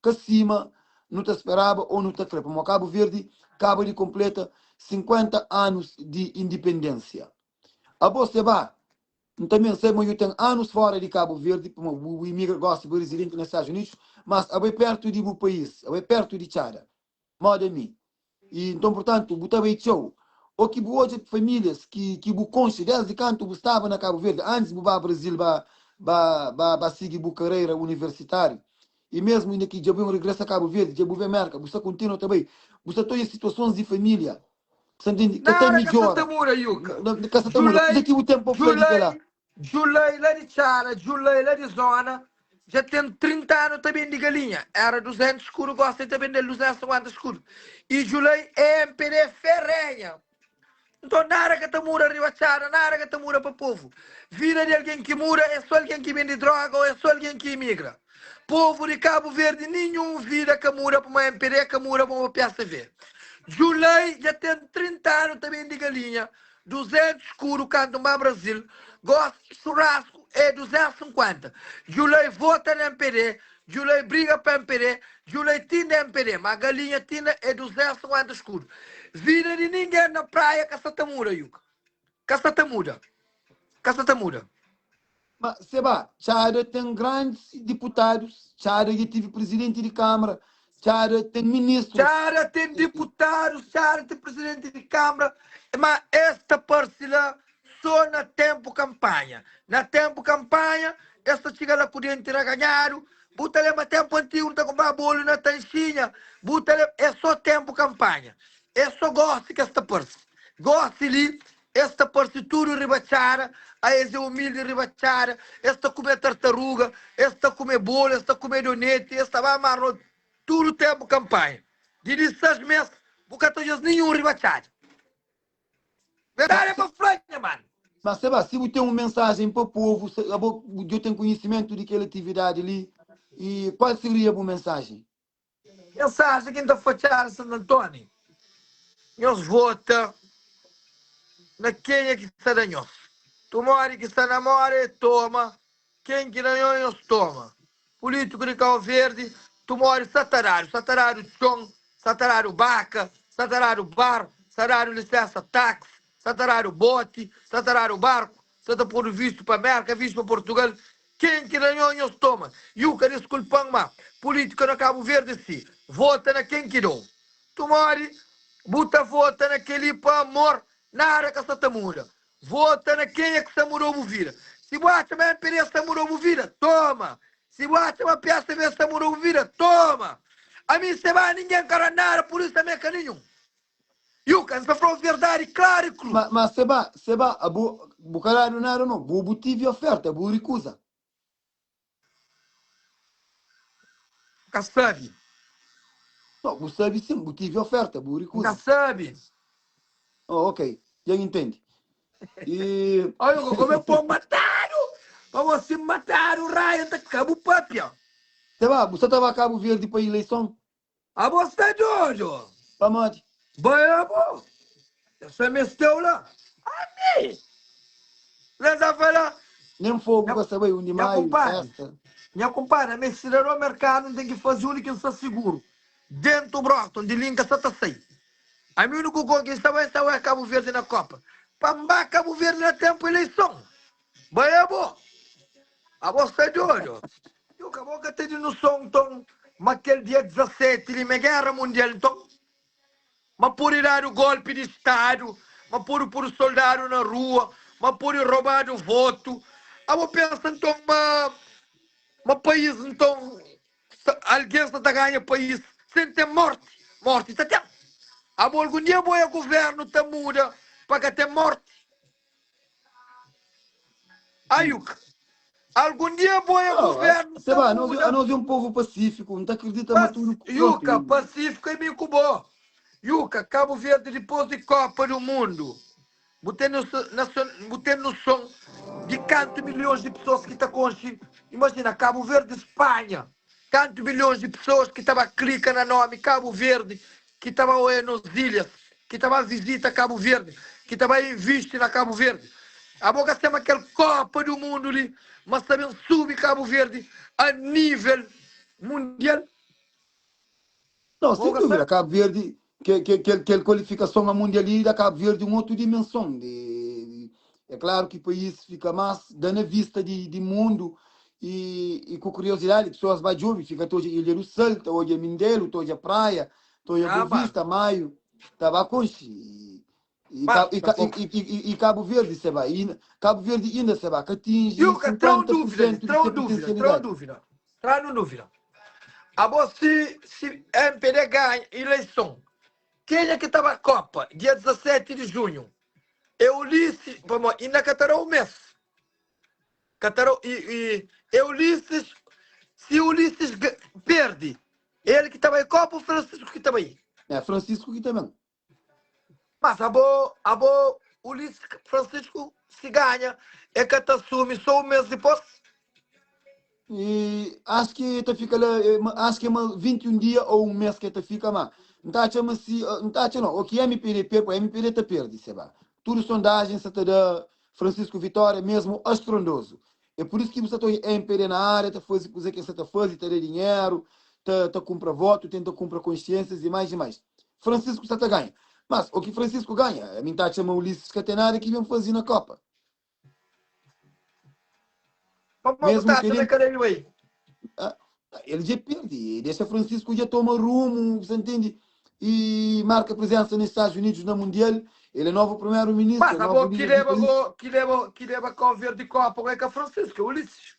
ka sima nu ta speraba ô nu ta kre, pamodi Kabu Verdi kaba di konpleta 50 anus di indipendénsia. Abo Seba, N tanbe N sabe ma nhu ten anus fora di Kabu Verdi, pamodi bu bu imigra gosi bu é rizidenti na Stadus Unidus, mas abo é pertu di bu país, abo é pertu di Txada, moda mi. I nton, purtantu, bu ta bai txeu. O ki bu odja familias ki ki bu konxe desdi kantu bu staba na Kabu Verdi, antis bu ba Brazil ba ba ba ba sigi bu kareira universitáriu, i mesmu inda ki dja bu regresa Kabu Verdi, dja bu ben Merka, bu sta kontinua ta bai, bu sta ta odja situasons di familia Sa ntende? Ka ta Nada ka sa ta midjora. muda, Yuka. Ka sa ta muda. Kuza Julai, ki bu ten pa fla di kel-la? Julai, Julai la di Txada, Julai la di zona, dja ten 30 anu ta bende galinha. Era 200 skudu, gosi el ta bende-l 250 skudu. I Julai é MPD ferrenha. Nton nada ka ta muda riba Txada, nada ka ta muda pa povu. Vida di algen ki muda é so algen ki bende droga o é so algen ki imigra. Povu di Kabu Verdi ninhun vida ka muda pamodi mpd ka muda pamodi psv. Djulai dja ten 30 anu ta bendi galinha 200 skudu kantu nba Brasil gosi churrasku é 250. Djulai vota na mpd, Djulai briga pa mpd, Djulai tinda mpd ma galinha tinda é 250 skudu. Vida di ningen na praia ka sa ta muda yuka. Ka sa ta muda. Ka sa ta muda. Ma, Seba, Txada ten grandis diputadus, Txada dja tive prizidenti di Kamara, Txada ten ministrus. Txada ten diputadus, Txada ten prizidenti di Kamara, ma es ta parse la so na tenpu kanpanha. Na tenpu kanpanha, es ta txiga la ku denti raganhadu. Bu ta lenbra tenpu antigu nu ta kunpraba bolu na Tanxinha? Bu ta lenbra? É so tenpu kanpanha. É so gosi ki es ta parse. Gosi li, Es ta parse tudu riba txada, a es é umildi riba txada, es ta kume tartaruga, es ta kume bolu, es ta kume doneti, es ta ba mar noti, tudu tenpu kanpanha. Di di sais mes, bu ka ta odja-s ninhun riba txada. Verdadi é pa fla, nha manu. Ma seba, si bu ten un mensajen pa povu, abo djo ten kunhisimentu di kel atividadi li, i kual seria bu mensajen? Mensajen ki N ta fla Txada Santu Antoni, nhos vota na kenha ki sta da nhos. Tumodi ki sta na moda e toma, ken ki da nhos, nhos toma. Pulitiku di Kau Verdi, tumodi sa ta dadu, sa ta dadu txon, sa ta dadu baka, sa ta dadu bar, sa dadu lisensa taksi, sa ta dadu boti, sa ta dadu barku, sa ta podu vistu pa Merka, vistu pa Portugal. Ken ki da nho nhos toma. Yuka diskulpan ma pulitika na Kabu Verdi si vota na ken ki dou tumodi bu ta vota na keli pa amor nada ka sa ta muda vota na kenha ki sa mudou bu vida si bu atxa ma mpd sta mudou bu vida toma si bu atxa ma psv sta mudou bu vida toma ami se ba ningen ka da nada pur isu ami ka ninhun Yuka, N sta fla-u verdadi klaru i kru. Ma, ma seba, seba, abo, bu ka dadu nada no, bo bu tivi oferta, bu rikuza. N ka sabe. No, bu sabe sin, bu tivi oferta, bu N ka rikuza. sabe. Oh, ok, dja N intendi. I. Ó, Yuka, kome pô-m matadu, pamodi si N matadu, raia N ta ka bu papia. Seba, bu sa ta ba Kabu Verdi pa ileison? Abo sta dodo. Pamodi? Bai abo. Eu sa mesteu la. Ami. Nós ta fala, Nem fogo nha, ka sa bai, 1 di nha maio, kumpadri, festa. nha kumpadri, ami é cidadão americano, N ten ki faze undi ki N sta seguro. Dentu Brockton, di li N ka sa ta sai. Ami uniku ko ki N sta bai, N sta bai Cabo Verde na Copa. Pa N ba Cabo Verde na tempu eleison. Bai abo. Abo sta dodo. Yuka, abo ka tene noson nton ma kel dia 17 li ma é guerra mundial nton? Ma pode dadu golpi di stadu, ma pode podu soldadu na rua, ma pode robadu votu. Abo pensa nton ma ma país nton algen sta ta ganha país sen ten morti? Morti ta ten. Abo algun dia bo oia guvernu ta muda pa ka ten morti? Ayuk, algun dia bo oia Não, guvernu ta Seba, anos, muda anos é um povo pacífico, não ta acredita ma pa tudo, pronto. Yuka, pacífico é mi ku bo. Yuka, Cabo Verde dipôs di Copa do Mundo, bu ten bu ten noson di kantu milhões di pessoas ki ta konxe? Imagina, Cabo Verde, Espanha, kantu milhões di pessoas ki ta ba klika na nomi Cabo Verde, ki ta ba oia nos ilhas, ki ta ba visita Cabo Verde, ki ta ba invisti na Cabo Verde. Abo ka sema kel Copa do Mundo li, ma sta ben subi Cabo Verde a nível mundial. Não, Bo sem ka dúvida, sabe? Cabo Verde, que, que, que, kel qualificação a Mundial li da Cabo Verde um outro dimensão. De, é claro que o país fica mais dá na vista de, de mundo e, e com curiosidade, pessoas vai jovem, fica toda Ilha do Sal, tá olha Mindelo, tá olha Praia, tá olha Ah, Boa mano. Vista, Maio, tá ba conche. E, e, Mano, e, tá pouco. e, e, e Cabo Verde, se vai, e Cabo Verde ainda se vai, que atinge Yuka, tra un dúvida li, 50% de tra sua un dúvida, tra un potencialidade. dúvida, tra un dúvida. Abo si, si MPD ganha eleição, kenha ki ta ba Copa dia 17 de junho? É Ulisses, pamo, inda ka ta da un mês. Ka ta da, e, e, é Ulisses, si Ulisses perde, ele ki ta bai Copa ou Francisco ki ta bai? É Francisco que também. Mas abo, abo Ulisses Francisco si ganha, é ka ta assumi só um mês dipôs? E acho que ta fica lá, eh, acho que é ma 21 dia ou um mês que ta fica, mas não tá acha, mas se, não tá acha não, o que MPD perde, o MPD ta perde, se ba. Tudo sondagem se ta da Francisco Vitória mesmo estrondoso. É por isso que você tá MPD na área, ta fazer coisa que você ta fazer, ta da dinheiro, ta, ta compra voto, tenta compra consciências e mais e mais. Francisco sa ta ganha. Mas o que Francisco ganha, a mim tá chama Ulisses que tem nada que vem fazer na Copa. Pamodi bu Mesmo ta que atxa ma ele é ka debe bai? Ah, ele já perde, deixa Francisco já toma rumo, você entende? E marca presença nos Estados Unidos na Mundial. Ele é novo primeiro-ministro, Mas é novo abo ki líder do leba país. go, ki leba, ki leba Cabo Verde Copa go é ka Francisco, é Ulisses.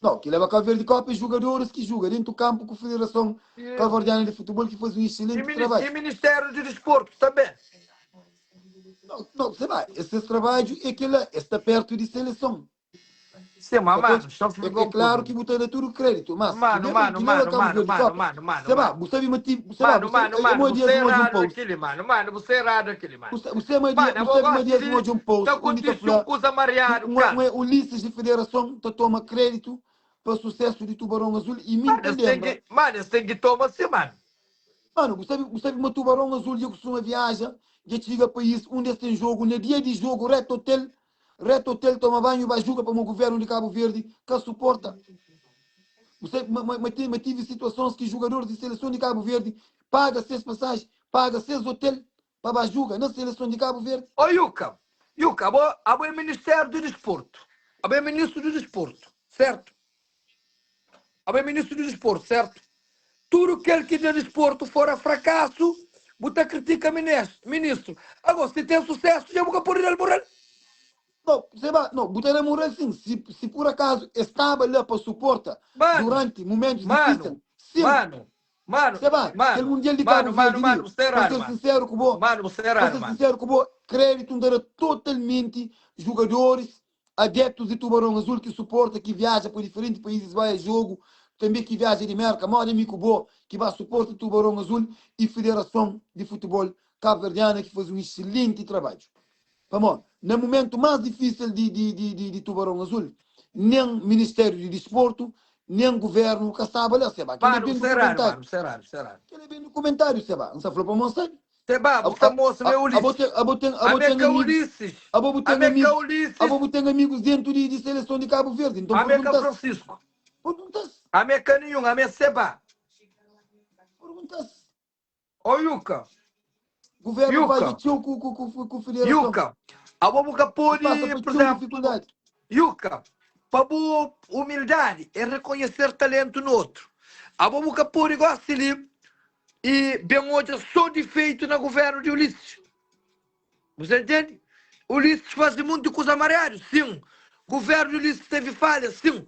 Não, que leva Cabo Verde Copa é jogadores que jogam dentro do campo com a Federação E, Cabo-Verdiana de Futebol que faz um e, excelente e trabalho. Ministério de Desporto também. Não, não, você vai, esse trabalho é que lá está perto de seleção. Sim, mas Tá mano, pode, só é, é ficou claro kuza. que botar tudo crédito, mas que Mano, leva, mano, que leva mano, Cabo mano, Verde mano, Copa. mano, mano, Você vai, mano. você sabe, você vai, Mano, você, mano, é mano, uma você dias é um hoje um errado post. naquele, mano, mano, você é errado naquele, mano. Você, você é uma dia, Mano, eu você sabe uma gosto dias um de hoje um tá post, onde tá acontece um falando coisa que mariado, um, cara. um Ulisses de Federação tá toma crédito para sucesso de Tubarão Azul e mim Mano, tá eles têm lembra. que, mano, eles têm que tomar assim, mano. Mano, você sabe, você sabe uma Tubarão Azul já costuma viaja, já chega a país onde tem jogo, no dia de jogo, reto hotel, reto hotel toma banho, vai jogar para o governo de Cabo Verde, que suporta. Você, mas, mas, mas tive situações que jogadores de seleção de Cabo Verde paga seus passagens, paga seus hotel para jogar na seleção de Cabo Verde. Ô Yuka, Yuka, abo, abo é Ministério do Desporto. Abo é Ministro do Desporto, certo? Abo é Ministro do Desporto, certo? Tudo aquele que de desporto for a fracasso, buta critica ministro. Agora, se tem sucesso, já buca por ir moral. Não, você vai, não, botar moral sim. Se, se por acaso estava lá para suportar Mano, durante momentos mano, difíceis, sim. mano, mano, Você vai, aquele mano, Mundial de mano, Cabo mano, Verde, mano, você é para errado, ser mano. sincero com você, Mano, você é para errado, ser mano. sincero com você, crédito não era totalmente jogadores adeptos de Tubarão Azul que suporta, que viaja para diferentes países, vai a jogo, também que viaja de América, mora amigo bom, que vai suporta Tubarão Azul e Federação de Futebol Cabo-Verdiana, que faz um excelente trabalho. Pamó, na momento mais difícil de, de, de, de, de Tubarão Azul, nem Ministério de Desporto, nem governo que estava lá, seba. Aquele é Mano, bem você é errado, documentário. mano, você é errado, você é errado. Aquele é bem documentário, seba. Não se falou para mostrar. Seba, bu sta mostra ma é Abo Ulisses. ten, abo ten, abo Ami é ten ka amigos, Ulisses. abo bu ten Ami é ka amigos, abo Ulisses. bu ten amigos dentu di, di seleson di Cabo Verde. Nton Ami é ka pergunta-s, Francisco. pergunta-s, Ami é ka ninhun. Ami é Seba. pergunta-s. Ó Yuka, Governo fadja Yuka, txeu ku, ku, ku, ku federason. Yuka. Abo bu ka E pasa pode, pa por txeu exemplo, dificuldadi. Yuka, pa bu humildadi é reconhecer talento no outro. Abo bu ka pode gosi li e ben odja só difeito na governo di Ulisses. Você entende? Ulisses faze monti kuza mariadu? Sim. Governo di Ulisses teve falha? Sim.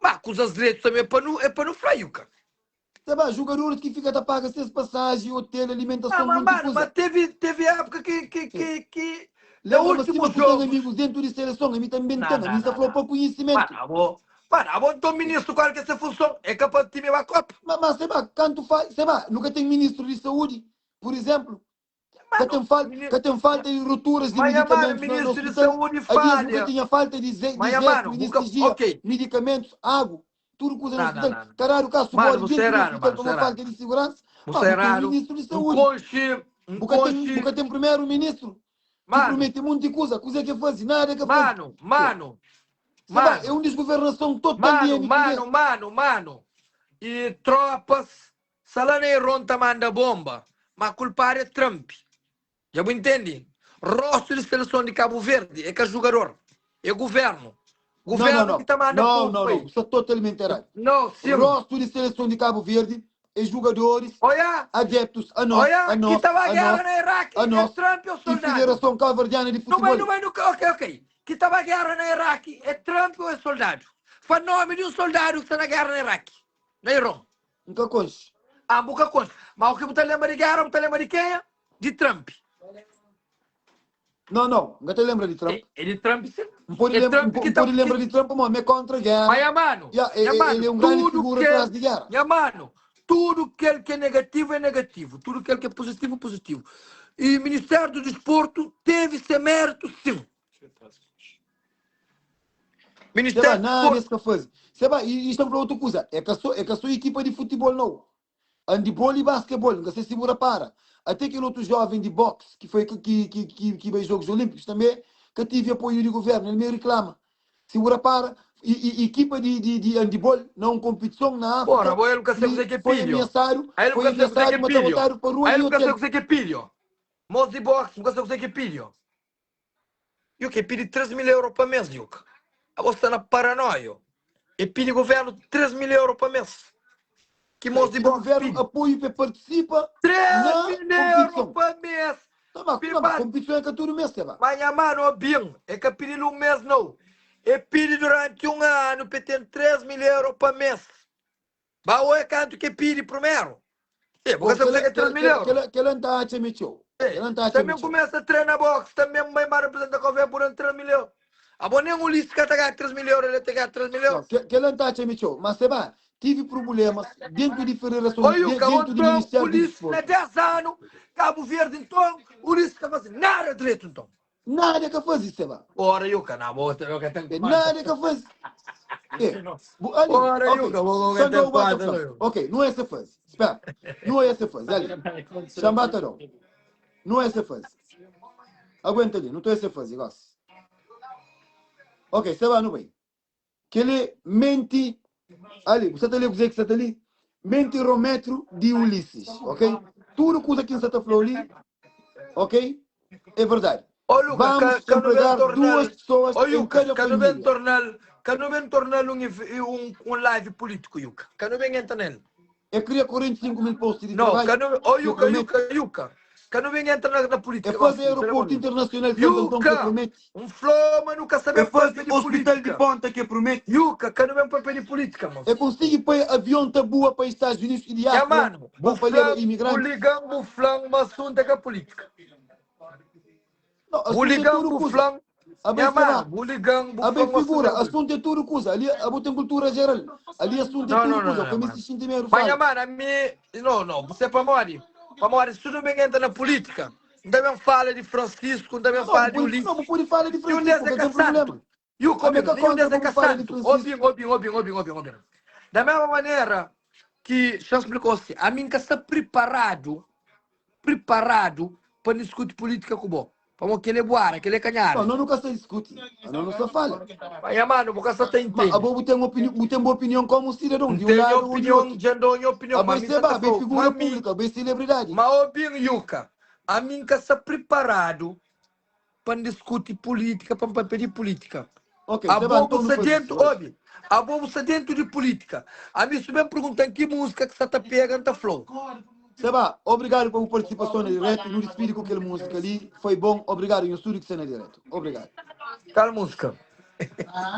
Ma kuzas dretu também é pa nu é pa nu fla, Yuka. Ta ba, jugadoris ki fika ta paga ses pasaji, hotel, Ah, alimentason, ma monti mano, ma kuza. teve teve época que que Sim. que que na Lenbra ma sima últimos ku ten jogos. amigus dentu di seleson, ami tanbe N Não, ten. Ami não, N sta não, fla-u não. pa konhisimentu. Mano, abo, mano, abo nton Sim. ministro qual que é se função? É capaz de time ba Copa? Ma, ma seba, kantu fa, seba, nu ka ten ministru di saúdi, pur izénplu. Ka Mano, ten fal, mini, ka ten falta di ruturas di ma nha mano, medikamentus na, na ministro de ospital. saúde Adias nu ka falha. tinha falta di, ze, Ma di nha zetu, mano, bu ka, anestesia, ok. medikamentus, agu, tudu kuza na Não, não, ospital. não. não. Ta dadu kasu Mano, bodi você é dentu di errado, ospital mano, pa você é uma errado. falta di siguransa. Ma Você é bu ten errado. ministru di Um saúdi. conche, um Bu ka ten, bu conche. ka ten primeru ministru ki Mano, promete munti kuza. Kuzê ki faze? Nada ka faze. mano, mano, Seba, é mano, un desgovernason total di mano, MPD. mano, mano, mano. E tropas, Salaneiron ta manda bomba, ma kulpadu é Trump. Dja bu intende? Rostu di seleson di Kabu Verdi é ka jugador, é guvernu. Não, não, Guvernu ki não. ta manda Não, povu não, pa não. i. Bu sta totalmente errado. Não, sim. Rostu di seleson di Kabu Verdi é jugadores, Oiá, adeptos, a nós, a oiá, ki nós, ta ba a guerra nós, na Iraque a é nós Trump ou e soldadu? Federação Cabo-Verdiana de Nu bai, nu Futebol. bai, nu ka, ok, ok. Ki ta ba guerra na Iraque é Trump ou é soldadu? Fla nomi di un soldadu ki sta na guerra na Iraque, na Iron. N ka konxe. Ah, bu ka konxe. Ma o ki bu ta lenbra di guerra, bu ta lenbra di kenha? Di Trump. Não, não. N ka ta lenbra di Trump. É, é di Trump sim. N pode É lembra, Trump N ki ta pode lembra ki di Trump, pamodi mi é kontra Ma guerra. nha mano, Ya, nha ele mano, é un grandi tudu figura kel, tras di guerra. nha mano, tudu kel ki é negativu é negativu, tudu kel ki é puzitivu é puzitivu. E Ministério do Desporto teve se mérito sim. Seba, Ministério do nada es Desporto. ka faze. Seba, i, i sta-m fla otu kuza. É ka so, é ka so ekipa di futibol nau. Andibol i baskebol, N ka se si bu rapara. Ate kel otu joven di box ki foi ki, ki, ki, ki bai Jogos Olímpicos tanbe ka tive apoiu di governu. El me riklama. Si bu rapara, i, i, ekipa di, di, di andibol na un konpitison na Porra, Áfrika bo el ka se i kuzê ki é foi pilho. amiasadu, Aí el foi ka se kuzê ki amiasadu é ma ta pilho. botadu pa rua Aí di el ka se hotel. kuzê ki é pilho. Mos di box, bu ka se kuzê ki é pilho. Yuka, e pidi 3 mil euro pa mes, Yuka. Abo sta na paranoia. E pidi governo 3 mil euro pa mes. Ki E mos di pidi box governo pidi. apoio pa partisipa 3 na mil euro konpitison. pa mes. Tá ba, Pi tá ba, ba, konpitison é ka tudu mes, Seba. ma nha mano, obin, e ka pidi-l un mes nau. E pidi duranti un anu pa e ten 3 mil euro pa mes. Ba oia kantu ke pidi primeru. E, bu Bom, ka sabe kela, kuzê ke kela, 3 mil kela, euro? kela, kela N ta atxa me txeu. E, Kela N ta atxa me tanben txeu. kumesa trena boxe, tanben bai ba representa Cabo Verde por 3 mil euro. Abo nen Ulisses ka ta ganha 3 mil euro, ele ta ganha 3 mil Não, euro. ke, kela N ta atxa me txeu. Mas seba, tive problemas dentu di federason, Oi, de, Yuka, dentu di nton, Ministério di Ulisses na Desporto. 10 anu, Cabo Verde, nton, Ulisses ka faze nada dretu, nton. Nada ka faze, Seba. Ora, Yuka, na bo, eu ka ten É, conta. nada ka faze. É, bu, ali, Ora, ok. Yuka, bo, ka ten Sandro bata conta, fla. não. Ok, não é essa fase. Espera. Não é essa fase, ali. Chambata não. Não é essa fase. Aguenta ali, não estou essa fase, gosto. Ok, Seba, não vai. Kel-li menti ali, bu sa ta lé kuzê ki sta ta li? Mentirométru di Ulisses, ok? Tudu kuza ki N sa ta fla-u li, ok, é verdadi. Ó Lucas, ka, Vamos ka nu ben empregar torna-l duas pesoas Ó em Lucas, kada ka nu ben família. torna-l ka nu ben torna-l un, un, un live pulítiku, Yuka. Ka nu ben entra nel. É kria 45 mil postu di Não, trabadju ka nu, ó ki é Yuka, promete. Yuka, Yuka. Ka nu ben entra na, na É pulítika faze gósi, pera aeroportu bom. internasional di Santo Anton ki é Yuka, promete. un fla ma nu ka sa É ben faze papia di ospital di pulítika. ponta ki é promete. Yuka, ka nu ben papia di pulítika, É mos. konsigi poi avion ta bua pa Estados Unidos i di Nha Áfria mano, ba bu pa leba fla-m, bu imigrantis. liga-m, bu fla-m ma asuntu é ka pulítika. Não, Bu asuntu é liga-m, tudu bu kuza. fla-m, Abai nha mano, será? bu liga-m, bu Abai fla-m ma asuntu figura, é ka pulítika. asuntu é tudu kuza. Ali abo ten kultura jeral. Ali asuntu é Não, tudu não, não, kuza. não, Ka mano. misti xinti medu Mas, nha fala. mano, ami, não, não, você é pamodi? Pamodi, se tudo bem entra na política, não também fala de Francisco, não também Não, fala bu de pode, não, bu Ulisses. pode fala di Nenhum Francisco, deles é ka ka ten problema. santo. E o Ami comigo, ka nenhum kontra deles é pa bu ka fala di santo. Francisco. Obin, obin, obin, obin, obin, obin. Da mesma maneira que já explicou-se, a mim que está preparado. priparadu pa N diskuti pulítika ku bo. Pamodi kel é bu ária, kel é ka nha No, ária. no nu ka sta diskuti, ano nu sta fala. Ma nha manu, bu ka sta ta Ma intende. abo bu ten opinion, bu ten bu opinion komu sidadon, N di un ten nha ladu ou di opinion, otu. dja N da-u nha opinion, Abo ma é mi N sa seba, ta abo é fla-u, ma figura mi, públika, abo é selebridadi. ma obi-m Yuka, ami N ka sta priparadu pa N diskuti pulítika, pa N papia di pulítika. Ok, seba, Abo bu nton nu sta faze si dentu, oji. obi, abo bu sta dentu di pulítika. Ami su ben pergunta-m ki múzika ki sa ta pega, N ta fla-u. Seba, obrigadu pa bu partisipason na diretu. Nu dispidi ku kel múzika li. Foi bon. Obrigadu nhos tudu ki sta na diretu. Obrigadu. Kal múzika?